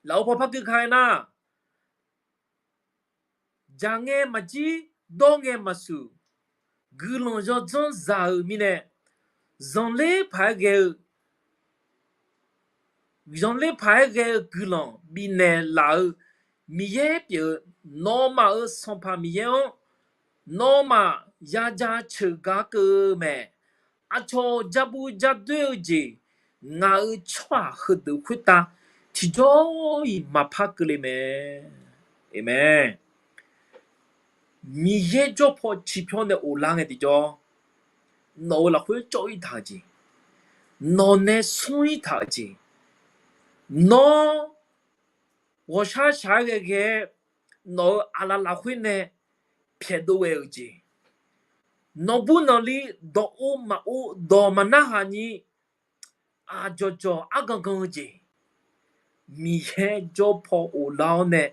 lafov paw par gui ka-aer nar, dzaq ngae maqjir, dawr ngae maqsuq, guiqlanq yawdzanr zaq-euq mirnae, zanqler paq-aer ghae-eu zanqler paq-aer ghae-eu guiqlanq bifnaeq laf-eu Miqyaer pyeuf-eu nawmaf-euq Sanqpaq Miqyaer-anr, nawmaf yajaceuq gar keuv-eu mae. Aqcawq jabu jadoer-eu jeq, ngaq-euq tsawrhaq heudeuq khoertav tiqjawr-iq maqpar keuvle mae. Aqmeq. Miqyaer jawrpaw ciqpyawr nae ghoflar ngae tiqjawr, nawq-euq lafkhoer cawv-ir taq-eu jeq, nawq nae smr-ir taq-eu jeq, nawr ghawqshar shaq-aer ghae ghae-aer nawq-euq aqlaf lafkhoer nae pyaeqdov ghae-euq jeq, nawqbur nawqli dawqov maqov dawq maqnarhaq ni aqdzawqdzawq argan gan-eu jeq, Miqyaer jawrpaw ghoflar-awr nae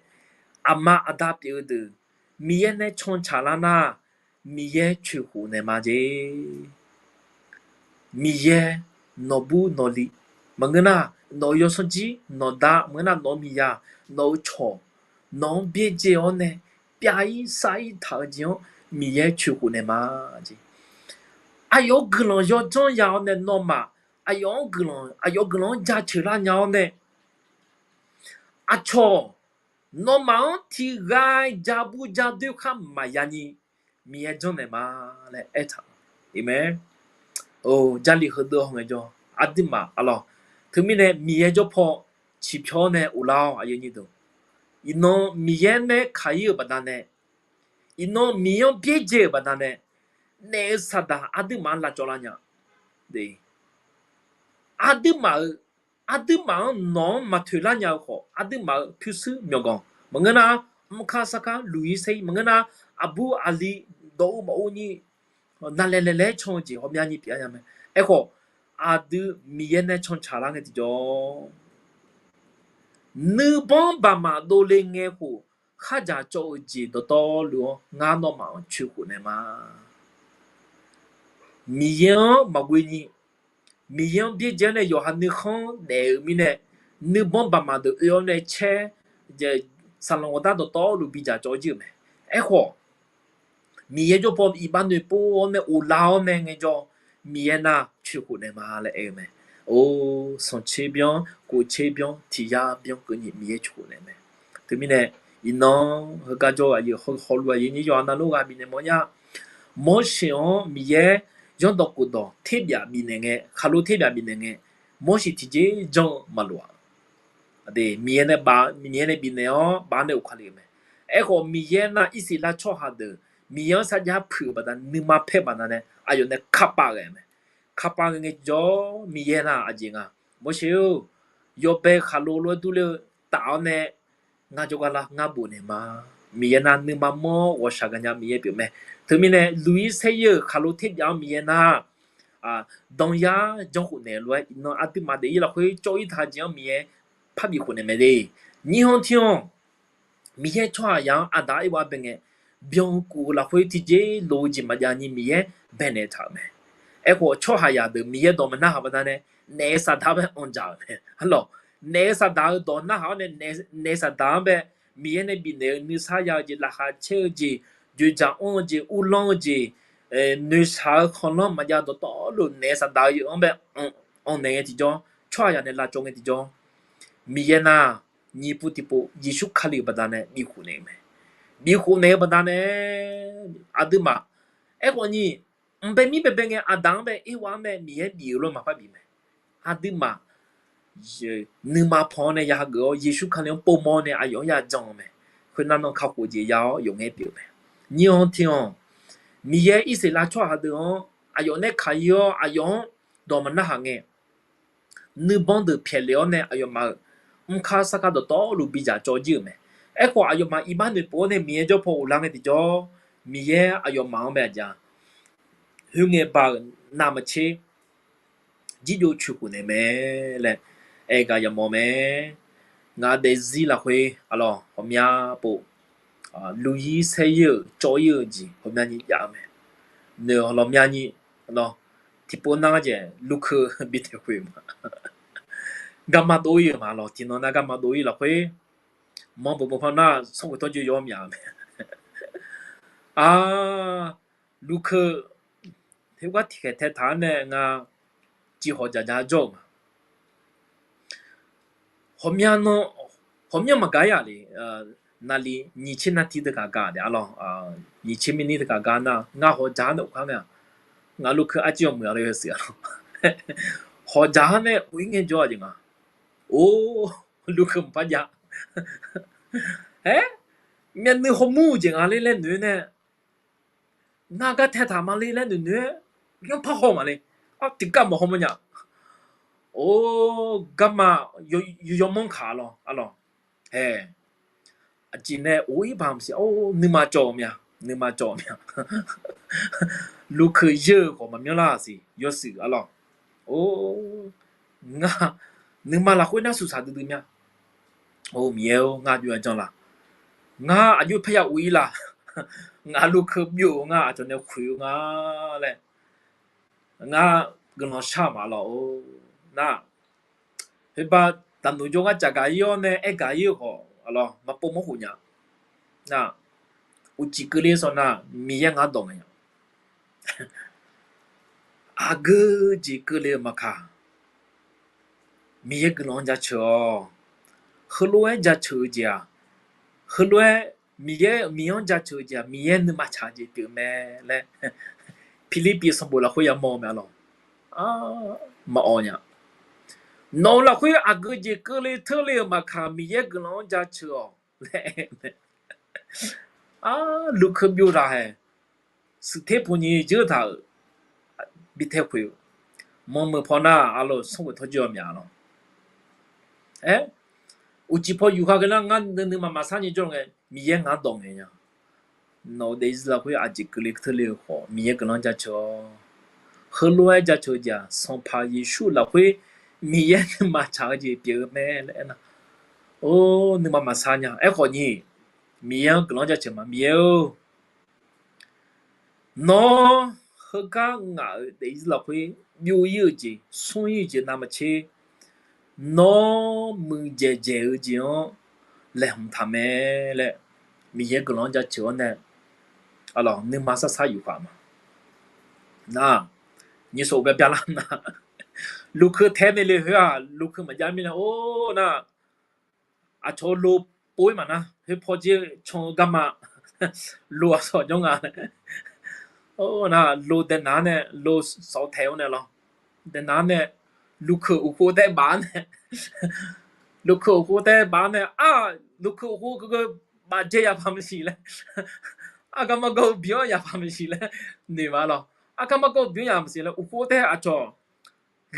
aqma aqda pyeuf-eu deuq Miqyaer nae cantsaq lar nar, Miqyaer coeqkhof naeq ma jeq. Miqyaer nawqbur nawqli, maqngeur nar nawq-euq yawsanr jir, nawqda, maqngeur nar nawq-eu miqya, nawq-eu cawq, nawq-anr byaerdzae-awr nae pyav-ir sar-ir taq-eu jeq-anr Miqyaer coeqkhof naeq ma jeq. Aqyawf-anr guiqlanq yawdzanr ya-awr nae nawmaf, aqyawf-anr guiqlanq, aqyawf guiqlanq-anr jaceuq lar nya-awr nae, aqcawq nawmaf-anr tiqghaq jabu jadoer khar maqya ni Miqyaer janrnaeq ma laer aertaq-a. Aqmeq. Jarlif heudeuq-awr ngaejawr, aqduimaf arlawq, teumirnae Miqyaer jawrpaw ciqpyawr nae ghoflar-awr, iqnan Miqyaer nae kaq-ir-euq baqdanae, iqnan Miqyaer-anr byaerdzae-euq baqdanae, naef-eu saqdaq aqduimaf-anr lavcawv lar nya. Aqduimaf-euq, aqduimaf-anr nawq-anr maqtoeq lar nya-eu khawf, aqduimaf-euq pyurshuir myawqganq maqngeur nar, mrkar sarkar luq-ir saer-ir maqngeur nar, aqbur aqli dawq-eu maqov ni navlaeq laeq laer can-eu jeq ghawqmyani pyeuf-a nya mae. Aerkhawf, aqdui Miqyaer nae cantsaq lar ngae tiqjawr, nuibanr baqmaf dovle ngae khof, khardzaq cawv-eu jeq dawqtawvluf-anr ngar nawmaf-anr coeqkhof naeq ma. Miqyaer-anr maqghoe ni, Miqyaer-anr byaerdzae-awr nae yawqha nuikhanr daef-eu mirnae, nuibanr baqmaf deuq oe-awr nae caer, saqlanq ghawqdar dawqtawvluf bidzaq cawv jir-euq mae. Aerkhawf, Miqyaer jawrpaw iqbax noeqpov-awr nae ghoflar-awr nae ngaejawr, Miqyaer nar coeqkhof naeq ma laer aer-eu mae. Or, sanqtser byanr, koftser byanr, tiq yar byanr keuvni Miqyaer coq naeq mae. Teumirnae, iqnan heugar jawr-eu aqyuif hawluf aqyuif nyir yawqha navluf ghaq bifnaeq mawrnya. Morseq-anr Miqyaer zanrdawq khofdawq terbyaf bifnaeq ngae, khaqlo terbyaf bifnaeq ngae, Morseq tiqjeq janr-eu maqlof-a. Aqdui, Miqyaer nae baf, Miqyaer nae bifnaeq-awr baf nae of kali-euq mae. Aerkhawf, Miqyaer nar Irsaqleqlav tsawrhaq deuq Miqyaer-anr sarjax puiq-euq baqdanae, nuima paer baqdanae, aqyawf nae kappav ghae mae. Kappav ghae ngae tiqjawr, Miqyaer nar aqjeq nga, Morseq-or, yawbae khaqlo lof-aer durler-eu taf-awr nae, ngar jawrgar lar ngar bofnaeq ma. Miqyaer nar nuima mawr ghawqshaq gaqnya Miqyaer pyeuf mae. Teumirnae, luq-ir saer-ir-euq khaqlo terbyaf-anr Miqyaer nar, danyar janrkhof naeq lof-aer, iqnan aqduimaf daefzir lafkhoer cawv-ir taq jeq-anr Miqyaer parbif khof naeq mae de. Nyir-anr tir-anr, Miqyaer tsawrhaqzaq-anr aqda-anr aer-eu arbae ngae, byankuf-eu lafkhoer tiqjeq loq-eu jeq maqjav ni Miqyaer baenaeq taq-euq mae. Aerkhawf, tsawrhaqzaq deuq Miqyaer dawq maqnarhaq baqdanae, naef saqdaq-anr bae anqdzaq-euq mae. Arlawq, naef saqdaq-eu dawq narhaq-awr nae, naef saqdaq-anr bae Miqyaer nae bifnaeq-eu nuisar ya-eu jeq, laqkhaq caer-eu jeq, dzoeqdzaq anr-eu jeq, uvlanr-eu jeq, noeqshaq-eu khanqlanr maqjav dawqtawvluf naef saqdaq-eu yawf-anr bae anq naeq ngae tiqjawr, tsawrhaqzaq nae lavcawv ngae tiqjawr, Miqyaer nar, nyiq pov tiqpov Yeqsur Kali-euq baqdanae bifkhof naeq-eu mae. Bifkhof naeq-eu baqdanae, aqduimaf, aerkhawf ni, mq bae mir baebae ngae, aqda-anr bae, Erwa-anr bae Miqyaer bif-eu lof maqpar bif mae. Aqduimaf, nuima pan-awr nae ya hageuf-awr, Yeqsur Kali-anr povmawr nae aqyawf-anr ya jan-eu mae. Khoernar, nan kakhof jeq ya-awr yawf ngae pyeuf-eu mae. Nyir-anr tir-anr, Miqyaer Irsaqleqlav tsawrhaq deuq-anr aqyawf nae kaq-ir-awr, aqyawf-anr dawq maqnarhaq ngae, nuibanr deuq pyaeqlef-awr nae aqyawfmaf-euq mrkar sarkar dawqtawvluf bidzaq cawv jir-euq mae. Aerkhawf, aqyawfmaf iqbax noeqpov-awr nae Miqyaer jawr paw ghoflar ngae tiqjawr, Miqyaer aqyawfmaf-anr bae aqjeq-a, khoerngae ba-euq navmaqtser jirjov coeqkhof naeq mae laer aer gar yamawr mae. Ngaq daefzir lafkhoer, arlawq, ghawqmya pov, luq-ir saer-ir-euq cawv-ir-eu jeq ghawqmyani jav-eu mae. Noeq ghawqmyani, tiqpov nar jeq lukeu bi taeq khoeq ma. Garma dov-ir-euq ma lawq, tiqnan nar garma dov-ir lafkhoer, manr beuq beu par nar sanrkhoeq tawrjoe yawr mya mae. Ar, lukeu, khoergar tiqkhaeq tae taq-anr nae nga, ciqhawq dzaqdzaq jawr-euq ma. Ghawqmya nan, ghawqmya maqgaq-ir-aq le, naqli nyiq tser nar tiv teu gaq gaq daef arlawq, nyiq tser mirni teu gaq gar nar, ngar hawq dzaq-anr nae of kar ngae-aq, ngaq lukeu arciv yawmuiq-a laer yawshuif arlawq. Hawq dzaq-anr nae of-ir ngae jawr-aq jeq nga. Or, lukeu maqpar jav. Aer, myavnuiv hawmur-eu jeq nga le laer noeq-aer nae, nar gar tae taq ma le laer noeqnoeq-aer, yanr par haw ma le. Ar, tiqgar maqhaw mawrnya. Or, garma yawmanr kaq lawq, arlawq. Aer, aqjeq nae of-ir baq maqsiq, or, nuima cawv-eu mya, nuima cawv-eu mya. Lukeu yeur-eu khawf maqmyanr lar siq, yawshuif arlawq. Or, ngar, nuima lafkhoer nar suqsaq duidui mya. Or, Miqyaer-or, ngar aqjox-aer janr la? Ngar aqjox paerya of-ir la? Ngaq lukeu byov-eu ngar aqcawq nae khoeq-eu nga laer, ngar guiqlanq shar-eu ma lawq-or. Nar, khoerbar daqnoeq jawrgar caqgaq-ir-awr nae aergaq-ir-eu khawf, arlawq, maqpov mawr khof nya. Nar, uqcif keuvle sawq nar, Miqyaer ngar dawq ngae-a. Aqgeu jeq keuvle-eu maqkaq, Miqyaer guiqlanq-anr jaceuq-awq. Heulof-aer jaceuq-eu jeq-aq, heulof-aer Miqyaer, Miqyaer-anr jaceuq-eu jeq-aq, Miqyaer nuima tsaq-eu jeq pyeuf mae laer, Pirlirpiv sanqbof lafkhoer yamawr-eu mae arlawq. Maqawq nya. Nawq-euq lafkhoer aqgeu jeq keuvle teurle-euq maqkaq, Miqyaer guiqlanq-anr jaceuq-awq laer. Ar, lukeu byov taq hae. Suqter puni dzeur taq-euq, bi tae khoeq-eu, manrmeuq paw nar, arlawq, sanrkhoeq tawrjoe-awr mya lawq. Aer, uqcif paw yufkhav ghae nar, ngar nuima maqsar nyi jawr ngae, Miqyaer ngar dawq ngae nya. Nawq-euq daefzir lafkhoer aqjeq keuvle teurle-eu khawf, Miqyaer guiqlanq-anr jaceuq-awq. Heulof-aer jaceuq-eu jeq-aq, Sanqpaq Yeqsur lafkhoer Miqyaer nuima tsaq-eu jeq pyeuf-eu mae laer aernar, or, nuima maqsar nya. Aerkhawf ni, Miqyaer-anr guiqlanq-anr jaceuq ma, Miqyaer-or, nawr heugar ngaq-euq daefzir lafkhoer byov-ir-eu jeq, smr-ir-eu jeq navmaqtser, nawr muiqdzaeq dzaeq-eu jeq-anr laeqhmq taq mae laer, Miqyaer guiqlanq-anr jaceuq-awr nae, arlawq, nuima sarsar yufkhav ma. Nar, nyiq sof byav byav lar nar, Lukeuv tae-aer nae le khoer-aq, lukeuv maqjav mirnae, or nar, aqcawq lo pov-ir maqnar, khoer pawdzer can-eu garma, lo aqsawq jawr nga. Or nar, lo daenaq-anr nae, lo sawq taeq-awr nae lawr, daenaq-anr nae, lukeuv uqkhov tae-aer baf-anr nae, lukeuv uqkhov tae-aer baf-anr nae, ar, lukeuv uqkhov keuvkeuv bafdzae yabaq maqsiq laer, argar margar-eu bi-anr yabaq maqsiq laer noeq ma lawr. Argar margar-eu bi-anr yabaq maqsiq laer uqkhov tae-aer aqcawq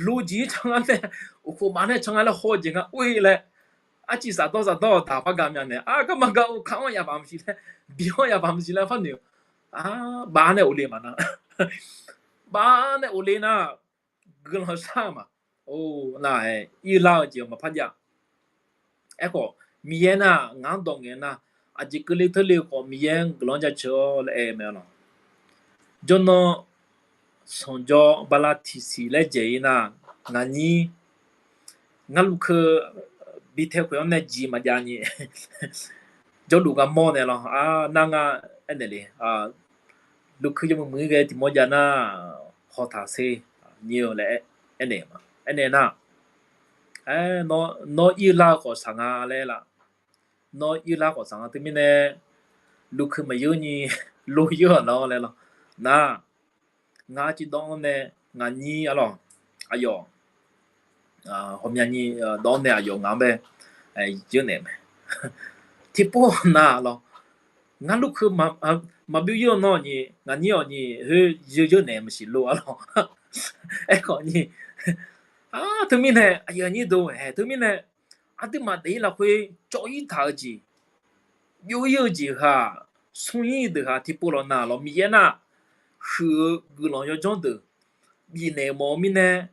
lojeq-ir can ngar nae, uqkhov baf nae can ngar laer haw-eu jeq ngar or-ir laer, arciv safdawr safdawr-awq daq par ga mya nae, argar margar-eu ka-anr yabaq maqsiq laer, bi-anr yabaq maqsiq laer par noeq-eu. Baf-anr nae of le maqnar, baf-anr nae of le nar, guiqlanq shar-eu ma. Or nar-aer, ir lar-eu jeq-aq maqpar jav. Aerkhawf, Miqyaer nar ngaq-anr dawq ngaeq nar, aqjeq keuvle teurle-eu khawf Miqyaer-anr guiqlanq-anr jaceuq-awr laer aer-eu mae lawr. Jawrnan sanqjawr bala tiqsiq laer dzaeq-ir nar, ngaq nyir, ngar lukeuv bi tae khoeq-anr nae jeq maqjav nyi, jawrluf gar mawr nae lawr, nar ngar aernaeq le, lukeuv yawmuiq muiq-ir ghae tiq mawr jav nar, hawtaq ser nyir-eu laer aernaeq ma. Aernaeq nar, nawr ir-eu lar-eu khawf saq nga laer aer laf. Nawr ir-eu lar khawf saq nga teumirnae, lukeuv maqyeur nyi, lo yeur-aq lar laer lawr. Nar, ngar arciv dawr-anr nae, ngaq nyir arlawq, aqyawf, ghawqmyani dawr-anr nae aqyawf ngaq-anr bae yeur naeq mae. Tiqpov nar lawr, ngar lukeuv maqbyov yeur-eu nawr nyi, ngaq nyir-awq nyi, khoer yeur yeur naeq maqsiq lo arlawq. Aerkhawf nyi, teumirnae aqyuif aqnyir deuq-aer, teumirnae aqduimaf daef-ir lafkhoer cawv-ir taq-eu jeq, byov-ir-eu jeq heu-aq, smr-ir deuq heu-aq tiqpov lawq nar lawr, Miqyaer nar huiq-eu guiqlanq yawdzanr deuq bifnaeq mawf-eu mirnae,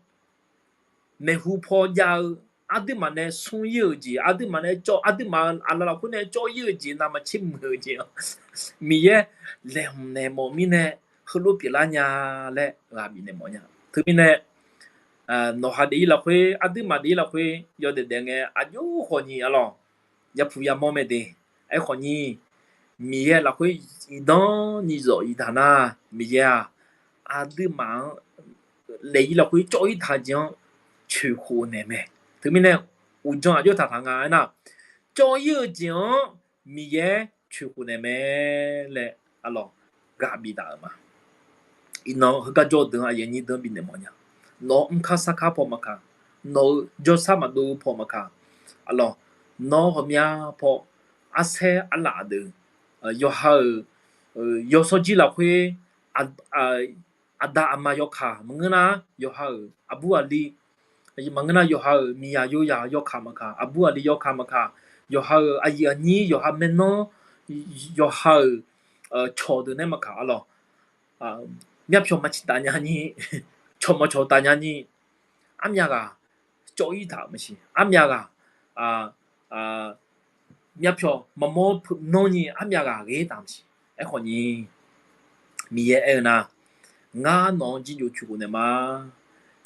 maeqhu paw jav-eu, aqduimaf nae smr-ir-euq jeq, aqduimaf nae cawv, aqduimaf aqlaf lafkhoer nae cawv-ir-euq jeq navmaqtser muiq-eu jeq-anr Miqyaer laeqhmq naeq mawf mirnae, heulof pyeuflar nya laer ghaq bifnaeq mawf nya. Teumirnae nawq ha daef-ir lafkhoer, aqduimaf daef-ir lafkhoer yawdaef daef ngae aqjox khawf nyi arlawq, yapuq yamawr mae de. Aerkhawf nyi, Miqyaer lafkhoer iqdan nyi zawq iqdaq nar, Miqyaer-aq, aqduimaf-anr daef-ir lafkhoer cawv-ir taq jeq-anr coeqkhof naeq mae. Teumirnae uqdzan aqjox taqtaq nga aernar, cawv-ir-eu jeq-anr Miqyaer coeqkhof naeq mae laer arlawq, ghaq bifdaf-euq ma. Iqnan heugar jawr deuq-anr aqyuif aqnyir deuq-anr bifnaeq mawf nya. Nawq-euq mrkar sarkar paw maqkaq, nawq-euq jawrsar maqdov-eu paw maqkaq, arlawq, nawr ghawqmya paw arsaer arlaf deuq, yawqha-euq yawshawr jir lafkhoer aqda aqma yawkaq maqngeur nar, yawqha-euq aqbur aqli maqngeur nar, yawqha-euq miqyaq yoyaq yawkaq maqkaq, aqbur aqli yawkaq maqkaq, yawqha-euq aqyuif aqnyir, yawqha maernmr, yawqha-euq cawq deuq nae maqkaq arlawq, myavpyawq maqciq taf nya nyi, cawq maqcawq taf nya nyi, armyav ghaq cawv-ir taq-euq maqsiq, armyav ghaq myavpyawq maqmawr peuq nanr nyi armyav ghaq ghae taq maqsiq. Aerkhawf nyi, Miqyaer aer-eu nar, ngar nawq-anr jirjov coeqkhof naeq ma.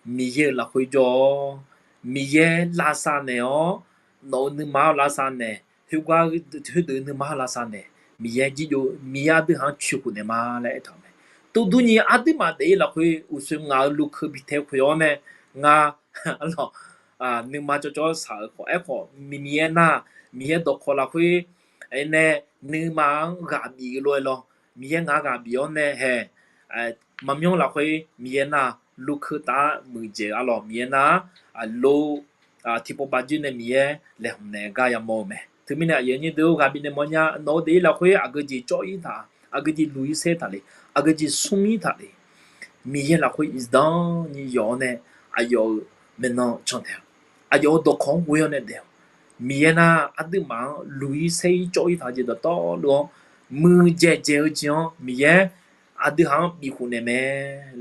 Miqyaer-euq lafkhoer jawr-awr, Miqyaer lavsav naeq-awr, nawq-euq nuima-anr lavsav naeq, khoergar khoerdeuq nuima-anr lavsav naeq, Miqyaer jirjov, Miqyaer aqdui haq-anr coeqkhof naeq ma laer aertaq-euq mae. Tov dur nyi aqduimaf daef-ir lafkhoer uqshoe ngaq-euq lukeuv bi tae khoeq-awr nae, ngar arlawq, nuima cawvcawv saq-euq khawf, aerkhawf Miqyaer nar, Miqyaer dawqkawq lafkhoer aernae, nuima-anr ghaq bif-eu lof-aer lawr, Miqyaer ngaq ghaq bif-awr nae hae, maqmyanr lafkhoer Miqyaer nar, lukeuv taf-aer muiqdzaeq-eu arlawq, Miqyaer nar, lo tiqpov baqdzoer nae Miqyaer laeqhmq naeq gar yamawr-eu mae. Teumirnae aqyuif aqnyir deuq-or, ghaq bifnaeq mawfnya. Nawq-eu daef-ir lafkhoer aqgeu jeq cawv-ir taq, aqgeu jeq luq-ir saer taq le, aqgeu jeq smr-ir taq le, Miqyaer lafkhoer iqdan nyi yawf-awr nae, aqyawf-euq maeqnan can taef-awq. Aqyawf-euq dawqkawq-anr ghoe-awr nae daef-awq. Miqyaer nar aqduimaf-anr luq-ir saer-ir cawv-ir taq jeq dawqtawvluf-anr, muiqdzaeq dzaeq-eu jeq-anr Miqyaer aqdui haq-anr bifkhof naeq mae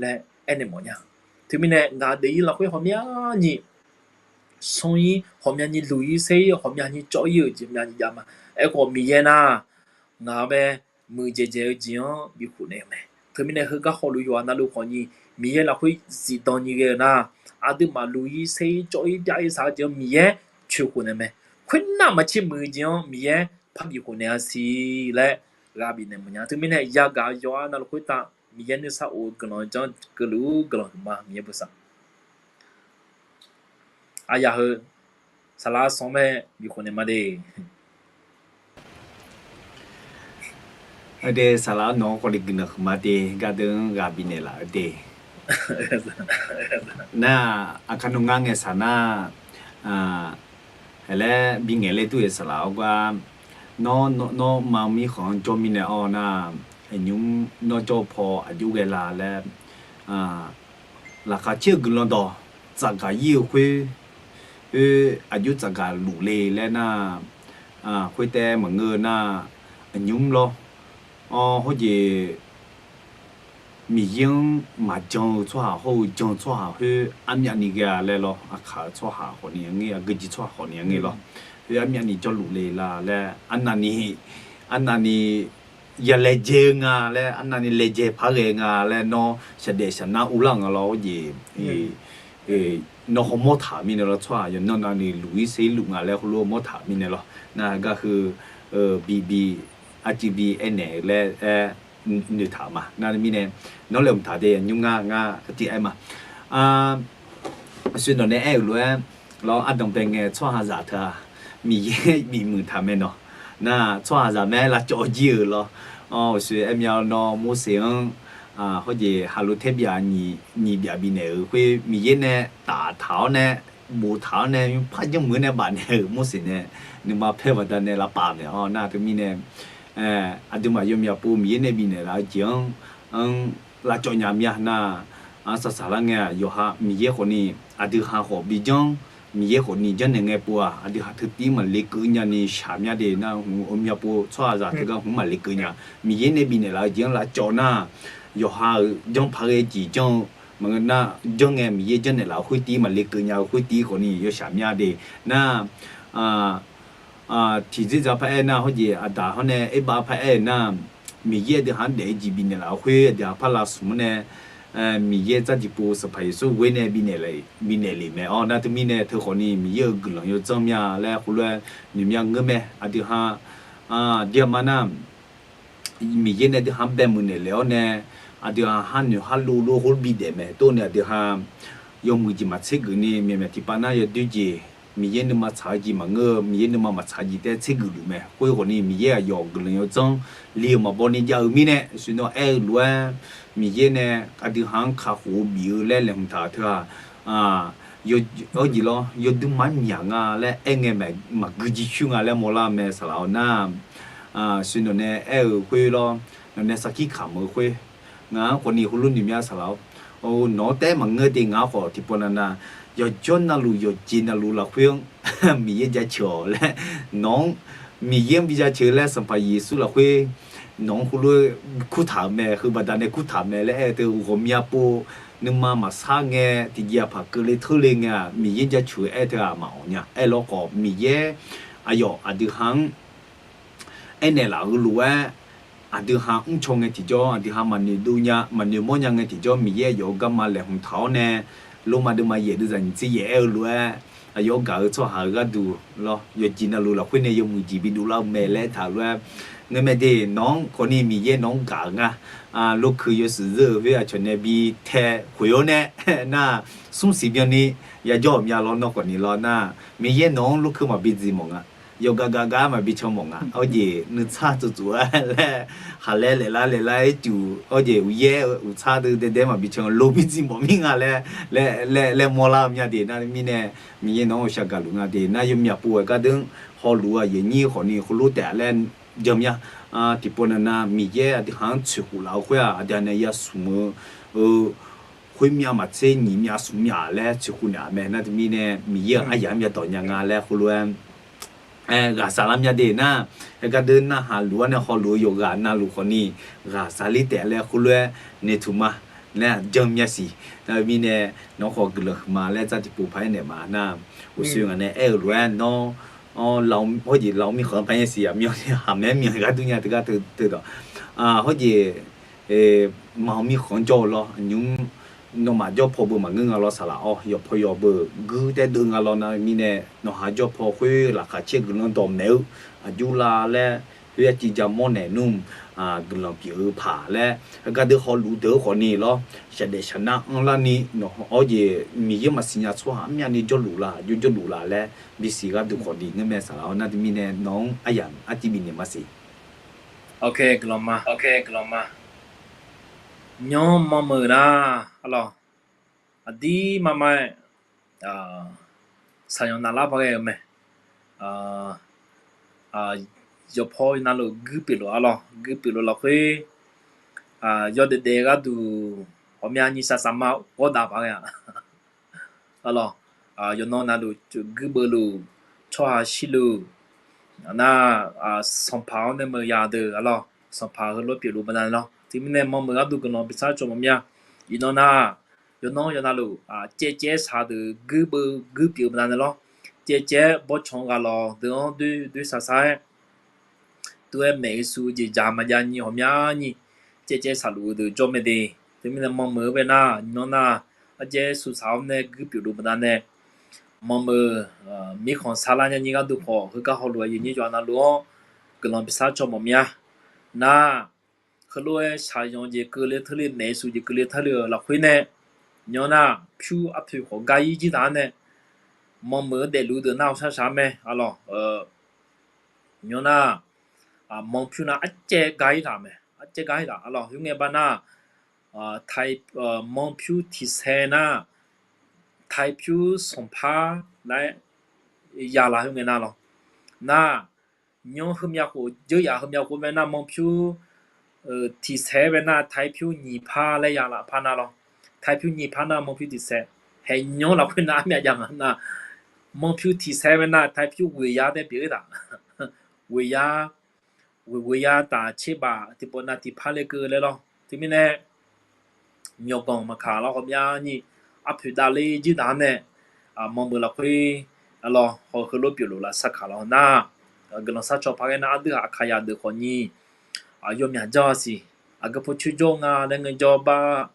laer aernaeq mawfnya. Teumirnae ngaq daef-ir lafkhoer ghawqmya nyi smr-ir, ghawqmya nyi luq-ir saer-ir, ghawqmya nyi cawv-ir-euq jeq ghawqmya nyi jav ma. Aerkhawf Miqyaer nar, ngaq-anr bae muiqdzaeq dzaeq-eu jeq-anr bifkhof naeq-eu mae. Teumirnae heugar hawluf yawqha navluf khawf nyi, Miqyaer lafkhoer zifdan nyi ghae-eu nar, aqduimaf luq-ir saer-ir cawv-ir pyav-ir saq-eu jeq-anr Miqyaer coeqkhof naeq mae. Khoernav maqtser muiq-eu jeq-anr Miqyaer par bifkhof naeq-a siq laer ghaq bifnaeq mawfnya. Teumirnae yagaq-eu yawqha navluf khoertav Miqyaer nuisar of-eu guiqlanq janr keuvluf-ur guiqlanq huiqma Miqyaer bosav aqyaf heu saqlaq-anr sanr mae bikhof naeq ma de. Aqdui saqlaq-anr nawq-anr khawf li guiqlanq huiqma de, gardeuv-anr ghaq bifnaeq laf-eu de. Nar, aqkar nawr ngar ngaeqsaq nar, haelaer bingaeq ler dur-eu saqlaq-awr gar, nawr, nawr ma mirkhanq-anr jawr mirnae-awr nar, aqnymr nawr jawr-eu paw aqjox ghae la laer, laqkhaq caer-eu guiqlanq dawq tsafgaq ir-eu khoer, oe, aqjox tsafgaq luf le laer nar, khoertaev maqngeur nar, aqnymr lawr, awr, hawjeq Miqyaer-anr maqjan-eu tsawrhaq hawr-eu jan-eu tsawrhaq khoer armyavni ghae-a laer lawr, aqkaq-eu tsawrhaq khawfni ngae, aqgeujeq tsawrhaq khawfni ngae lawr, khoer armyavni jawrluf le la laer, arnavni, arnavni ya laejae-eu nga laer, arnavni laejae par ghae nga laer, nawr shaqdaef shaqnar uvlar-euq nga lawr, hawjeq nawr hawmawr taq-euq mirnae lawr, tsawrhaq yawqnan navni luf-ir ser-ir luf nga laer heulof-aer mawr taq-euq mirnae lawr, nar gar heu bi bi, arcuiv bi aernaeq-eu laer aer noeqtaq-euq ma. Nar mirnae, nawr laeqhmq taq de, aqnymr ngar, ngar arcuiv aer ma. Aqsur nawq nae aer-euq lof-aer, lawr, ardanq bae ngae tsawrhaqzaq teu-aq, Miqyaer bifmuiq taq mae nawq. Nar, tsawrhaqzaq mae lavcawv jir-euq lawr. Awr, uqshoe aer myav nawr Morseq-anr, hawjeq haqlo taer byaf nyiq byaf bifnaeq-euq khoer Miqyaer nae taftaq-awr nae, boftaq-awr nae, par janrmuiq nae bafnaeq-euq Morseq nae, nuima paer baqdanae lavpaf maeq-awr nar teumirnae, aqduimaf yawmyaq pov Miqyaer nae bifnaeq laf-eu jeq-anr, anr, lavcawv nya myav nar, saqsaq lar ngae-aq, yawqha Miqyaer khawfni, aqdui ha khawf bijanr, Miqyaer khawfni janrnaeq ngae pov-aq, aqdui ha teutiv maqle keuv nyani shaq myav de nar, hmq oemyav pov tsawrhaqzaq teugar hmq maqle keuv nya. Miqyaer nae bifnaeq laf-eu jeq-anr lavcawv nar, yawqha-euq janr paq ghae jeq janr-eu maqngeur nar, janr ngae Miqyaer janrnaeq laf-eu khoertiv maqle keuv nya-eu khoertiv khawfni yawshaq myav de nar, tiqdzerdzaq paraer nar, hawjeq aqdaq hawr nae aerbav paraer-eu nar, Miqyaer aqdui ha-anr daef-eu jeq bifnaeq laf-eu khoer aqdui ha par lavsmq-anr nae, Miqyaer dzardiqpov Sanqpaq Yeqsur ghoer nae bifnaeq lef mae-awr nar teumirnae teukhawfni Miqyaer-euq guiqlanq yawdzanr myav laer khoerlof-aer noeq myav ngeur mae. Aqdui ha aqdui ha ma nar, Miqyaer nae aqdui ha-anr bae muiqnaeq lef-awr nae, aqdui ha har noeq har lov lov hawr bidaef mae. Tov nae aqdui ha yawmuiq jeq maqtser geuf ni, myaqmyaq tiqpav nar yawdoer jeq, Miqyaer nuima tsaq-eu jeq maqngeur-eu, Miqyaer nuima maqtsaq jeq taef tser geuf luf mae. Khoer khawfni Miqyaer aqyawf guiqlanq yawdzanr li-euq maqbaw ni jav-eu mirnae, shuir nawr aer-eu lof-aer, Miqyaer nae aqdui ha-anr kakhof-eu bif-eu laer laeqhmq taq-euq teu-aq, yawjeq lawr yawdoer mar myaq nga laer aer ngae maqgui jirshuir nga laer mawrlar mae saqlaq-awr nar, shuir nawq nae aer-eu khoer lawr, nawq nae sarkir kamq-eu khoer, ngaq-anr khawfni heulof noeq myav saqlaq-awr, nawq-anr taef-aer maqngeur de, ngaq-anr khawf tiqpawf navnav, yawqjawr navluf yawqjeq navluf lafkhoer-anr Miqyaer jaceuq-awq laer, nawq-anr Miqyaer-anr bi jaceuq laer Sanqpaq Yeqsur lafkhoer nawq-anr heulof-aer kurtaq-euq mae, heu baqdanae kurtaq-euq mae laer aer-eu teu ghawqmya pov nuima maqsar ngae, tiqjeq aqpaq keuvle teurle ngae-aq, Miqyaer jaceuq-eu aer teu-aq maqawq nya. Aerlawkhawf Miqyaer aqyawf aqdui ha-anr aernaeq laf-eu lof-aer, aqdui ha mrcaw ngae tiqjawr, aqdui ha maqnoeq dov nya maqnoeq mawr nya ngae tiqjawr, Miqyaer aqyawf-euq garma laeqhmq taq-awr nae, Lormav deuvma yaeq deuvzaq nyiq tser yaeq aer-eu lof-aer, aqyawf-anr gaq-eu tsawrhaq-euq gharduq lawr, yawqjeq navluf lafkhoer nae yawmuiq jeq bi dovlar-eu mae laer aertaq-euq lof-aer, ngeurmae de, nawq-anr khawfni Miqyaer nawq-anr gaq-eu nga, lorkeuq yawshuif zeur-euq khoer aqcawq nae bi tae khoeq-awr nae nar, smrsiq byanni yajawr-euq myav lawr, nawr khawfni lawr nar, Miqyaer nawq-anr lorkeuq maqbi dziq mawf nga. Yawqgaq gaq gaq-aer maqbi can mawf nga. Hawjeq nuitsar tsoftsuf-aer laer, khaqlaer laeqlar laeqlar-aer cuf, hawjeq uqyaer uqtsar deuv daedae maqbi can, lo bi dziq mawf mir nga laer, laer mawrlar-eu myav de nar mirnae, Miqyaer nawq-anr ghawqshaq gaqluf nga de nar, yawmyaq pov-aer gardeuv-anr hawluf-eu aqyuif aqnyir khawfni heulof taef-a laer janr myav. Tiqpov navnav Miqyaer aqdui ha-anr tsoeqkhof laf-eu khoer-aq, aqdui ha nae yasmq-eu khoermyav maqtser nyiq myav smq myav laer tsoeqkhof naeq-a mae nar teumirnae, Miqyaer-euq aryaq-anr myavdawq nya nga laer heulof-aer ghaqsaq lar myav de nar, gardeuv narhaq luf-awr nae hawluf-eu yawqghaq navluf khawfni ghaqsaq ler taef laer heulof-aer noeqtmq ma laer janr myav siq. Nar mirnae nawq khawf guiqlanq huiqma laer dzar tiqpov paq-aer naeq ma nar, uqshoe ngaq nae aer-eu lof-aer nawr, hawjeq laf-awr mirkhanq-anr paq-aer siq, aqmyan haq mae-aer myan gharduq nya teugar teudawq, hawjeq maqawq mirkhanq-anr jawr-eu lawr, aqnymr nawmaf jawr paw beu maqngeur nga lawr saqlaq-awr, yawqpaw yawq beu guir taedov nga lawr nar mirnae, nawqha jawr paw khoer laqkhaq caer guiqlanq dawqmaeq-eu aqjox la laer Oe, arciv ja mawrnaeq nmr, guiqlanq pyeuf-eu paq laer, heugar deuq hawluf deuq-eu khawfni lawr, shaqdaef shaqnar anrlarni nawq-awr jeq Miqyaer maqsiq nya tsawrhaq armyavni jawrluf la, jawr jawrluf la laer bisiq gharduq khawfni ngeur mae. Saqlaq-awr nar teumirnae nawq-anr aryamq arciv bifnaeq maqsiq. Guiqlanq ma, nymr manrmeuq nar, arlawq, aqdir marmar-aer, saqyanq navlar paq ghae-euq mae. Yawqpaw navluf guir pyeufluf arlawq, guir pyeufluf lafkhoer, yawdaef daef gharduq ghawqmyani saqsaq ma ghawrdav paq ghae-a. Arlawq, yawqnan navluf guir beuvluf, tsawrhaq shirluf, nar, sanqpaq-awr nae meuq yadeuq arlawq, sanqpaq heulof-aer pyeufluf baqdanae lawr. Teumirnae manrmeuq gharduq guiqlanq bishar cawq mawf mir-a. Iqnan nar, yawqnan yawqnan luf caevcaev-aer shaq deuq guir beuv guir pyeuf-eu baqdanae lawr. Caevcaev-aer bawrtsanq ghaq lawq deuq-anr doer doer shaqshaq-aer, tov-aer maeq-eu suf-eu jeq dzaq maqjav nyi ghawqmyani caevcaev shaqluf-eu deuq jawr mae de. Teumirnae manrmeuq-eu bae nar, nymr nar, ardzaer suf saq-awr nae guir pyeufluf baqdanae, manrmeuq, mirkhanq sarlar nya nyi gharduq khawf, heugar hawluf-eu aqyuif nyir yawqha navluf-anr guiqlanq bishar cawq mawf mir-a. Nar, heulof-aer shaqyanq jeq keuvle teurle, maeq-eu suf jeq keuvle teurle-euq lafkhoer nae, nymr nar, pyur arpoeq khawf gar-ir jir taq-anr nae, manrmeuq-eu daefluf deuq nar-awq shar shaq-aer mae. Arlawq, nymr nar, manrpyur nar arcaev gar-ir taq mae. Arcaev gar-ir taq arlawq. Khoerngae bar nar, manrpyur tiqsaer nar, taipyur sanqpar laer yalaf khoerngae nar lawr. Nar, nymr heumyav khof dzeur yaf heumyav khof bae nar manrpyur tiqsaer bae nar taipyur nyiqpar laer yalaf par nar lawr. Taipyur nyiqpar nar manrpyur tiqsaer. Haeq nymr lafkhoer nar armyav jav nga nar, manrpyur tiqsaer bae nar taipyur ghoeqyar tae pyeuf-ir taq. Ghoeqyar, ghoeq ghoeqyar taf tserbaq tiqpov nav tiqpar lekeuv laer lawr. Teumirnae, myawqganq maqkaq lawr ghawqmyani arpoeq davler jir taq-anr nae, manrmeuq lafkhoer, arlawq, haw heulof pyeufluf lafsar kaq lawr nar, guiqlanq sar cawq paq ghae nar aqdui-aq aqkaqyaq deuq khawfni, yawmyaq jawr-a siq. Aqgeu paw coer jawr nga laer ngaejawr bar,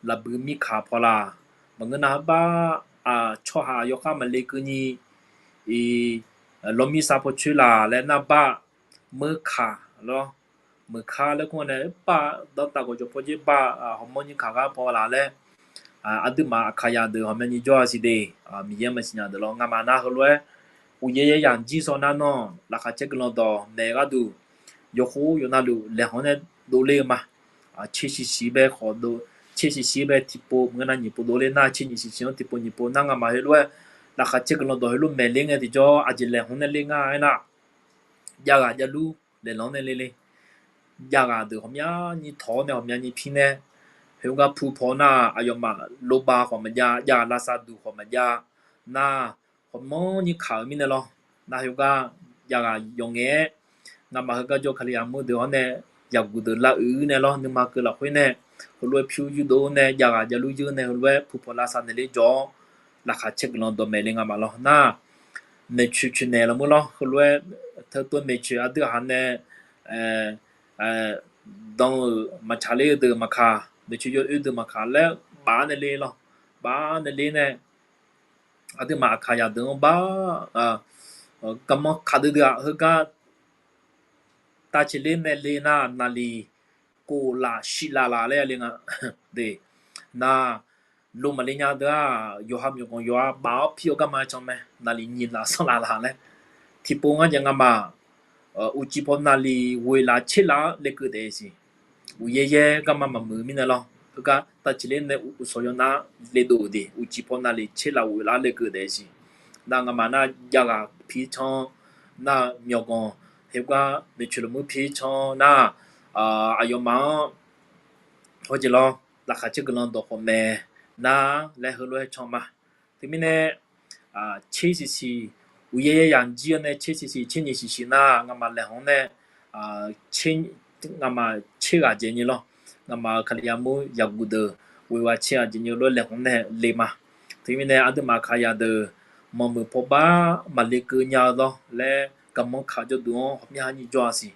lafbui mirkaq paw laq, maqngeur nar bar, tsawrhaq yawkhav maqle keuvni, lawr mirsav paw coer laq laer nar bar, meuq kaq lawr, meuq kaq laer kur-a nae bar, dawrtav gawqjawq paw jir bar, hawmawr nyir kaq gar paw laq laer, aqduimaf aqkaqyaq deuq ghawqmyani jawr-a siq de. Miqyaer maqsiq nya deuq lawr ngamaf nar heulof-aer uqyaer yaer yaq jir saw nar nawr laqkhaq caer guiqlanq dawq maeq gharduq, yawqkhof yawqnavluf laeqhmq-anr nae dovler-eu ma. Tser shiq shiq bae khawf dov, tser shiq shiq bae tiqpov maqngeur nar nyiq pov dovler nar tser nyiq shiq shiq-anr tiqpov nyiq pov nar ngamaf heulof-aer laqkhaq caer guiqlanq dawq heulof maeq ler ngae tiqjawr aqjeq laeqhmq-anr nae ler ngar aernar, jav ghaq jav lur laeqhmq-anr nae ler ler. Jav ghaq deuq ghawqmyani tawq-awr nae ghawqmyani pir nae, khoergar pu paw nar aqyawfmaf loba khawf maqjav, jav ghaq lavsav duq khawf maqjav nar, ghawqmanrni kaq-euq mirnae lawr. Nar khoergar jav ghaq yawf ngaef-aer, ngamaf heugar jawr Kalizaq mur deuq-awr nae, yaqguq deuq lav uiq nae lawr nuima keuv lafkhoer nae, heulof-aer pyur yurdov nae jav ghaq jav lur yeur nae heulof-aer pu paw lavsav naeq ler jawr-awr, laqkhaq caer guiqlanq dawq maeq le ngamaf lawr nar, maeqtsoeq tsoeq naeq lafmuir lawr heulof-aer, teutuv maeqtsoeq aqdui haq nae dan-euq maqtsaq ler-eu deuq maqkaq, maeqtsoeq yawoer deuq maqkaq laer baf-awr nae ler lawr, baf-awr nae ler nae, aqduimaf aqkaqyaq deuq-anr bar, garmanr kaq duidui-aq heugar tavceqler nae le nar naqliq kof laf shif laf laf laer le nga de. Nar, lo maqle nya deuq-aq yawqha myawqganq yawqha baf-awr pir-awr garma can mae, naqliq nyiq laf sanr laf laf laer. Tiqpov ngar jeq ngamaf, uqcif paw naqliq ghoeq laf tser laf-anr lekeuv daef siq. Uqyaer yaer garma maqmuiq mirnae lawr. Heugar tavceqler nae uqsawq yawnar le dov-euq de, uqcif paw naqliq tser laf ghoeq laf-anr lekeuv daef siq. Nar ngamaf nar jav ghaq pir can, nar myawqganq heugar maeqtsoeq lafmuir pir can nar, aqyawfmaf-anr hawjeq lawr laqkhaq caer guiqlanq dawq khawf maeq nar laer heulof-aer can ma. Teumirnae, tser siq siq, uqyaer yaer yaq jir-awr nae tser siq siq tser nyiq siq siq nar ngamaf laeqhmq-anr nae, ngamaf tser ghaq jeq nyi lawr. Ngamaf-euq Kalizaq mur yaqguq deuq ghoeq ghaq tser ghaq jeq nyi lof-aer laeqhmq-anr nae le ma. Teumirnae aqduimaf aqkaqyaq deuq manrmuiq paw bar maqle keuv nya-eu lawr laer garmanr kaq jawrduq-anr ghawqmyani jawr-a siq.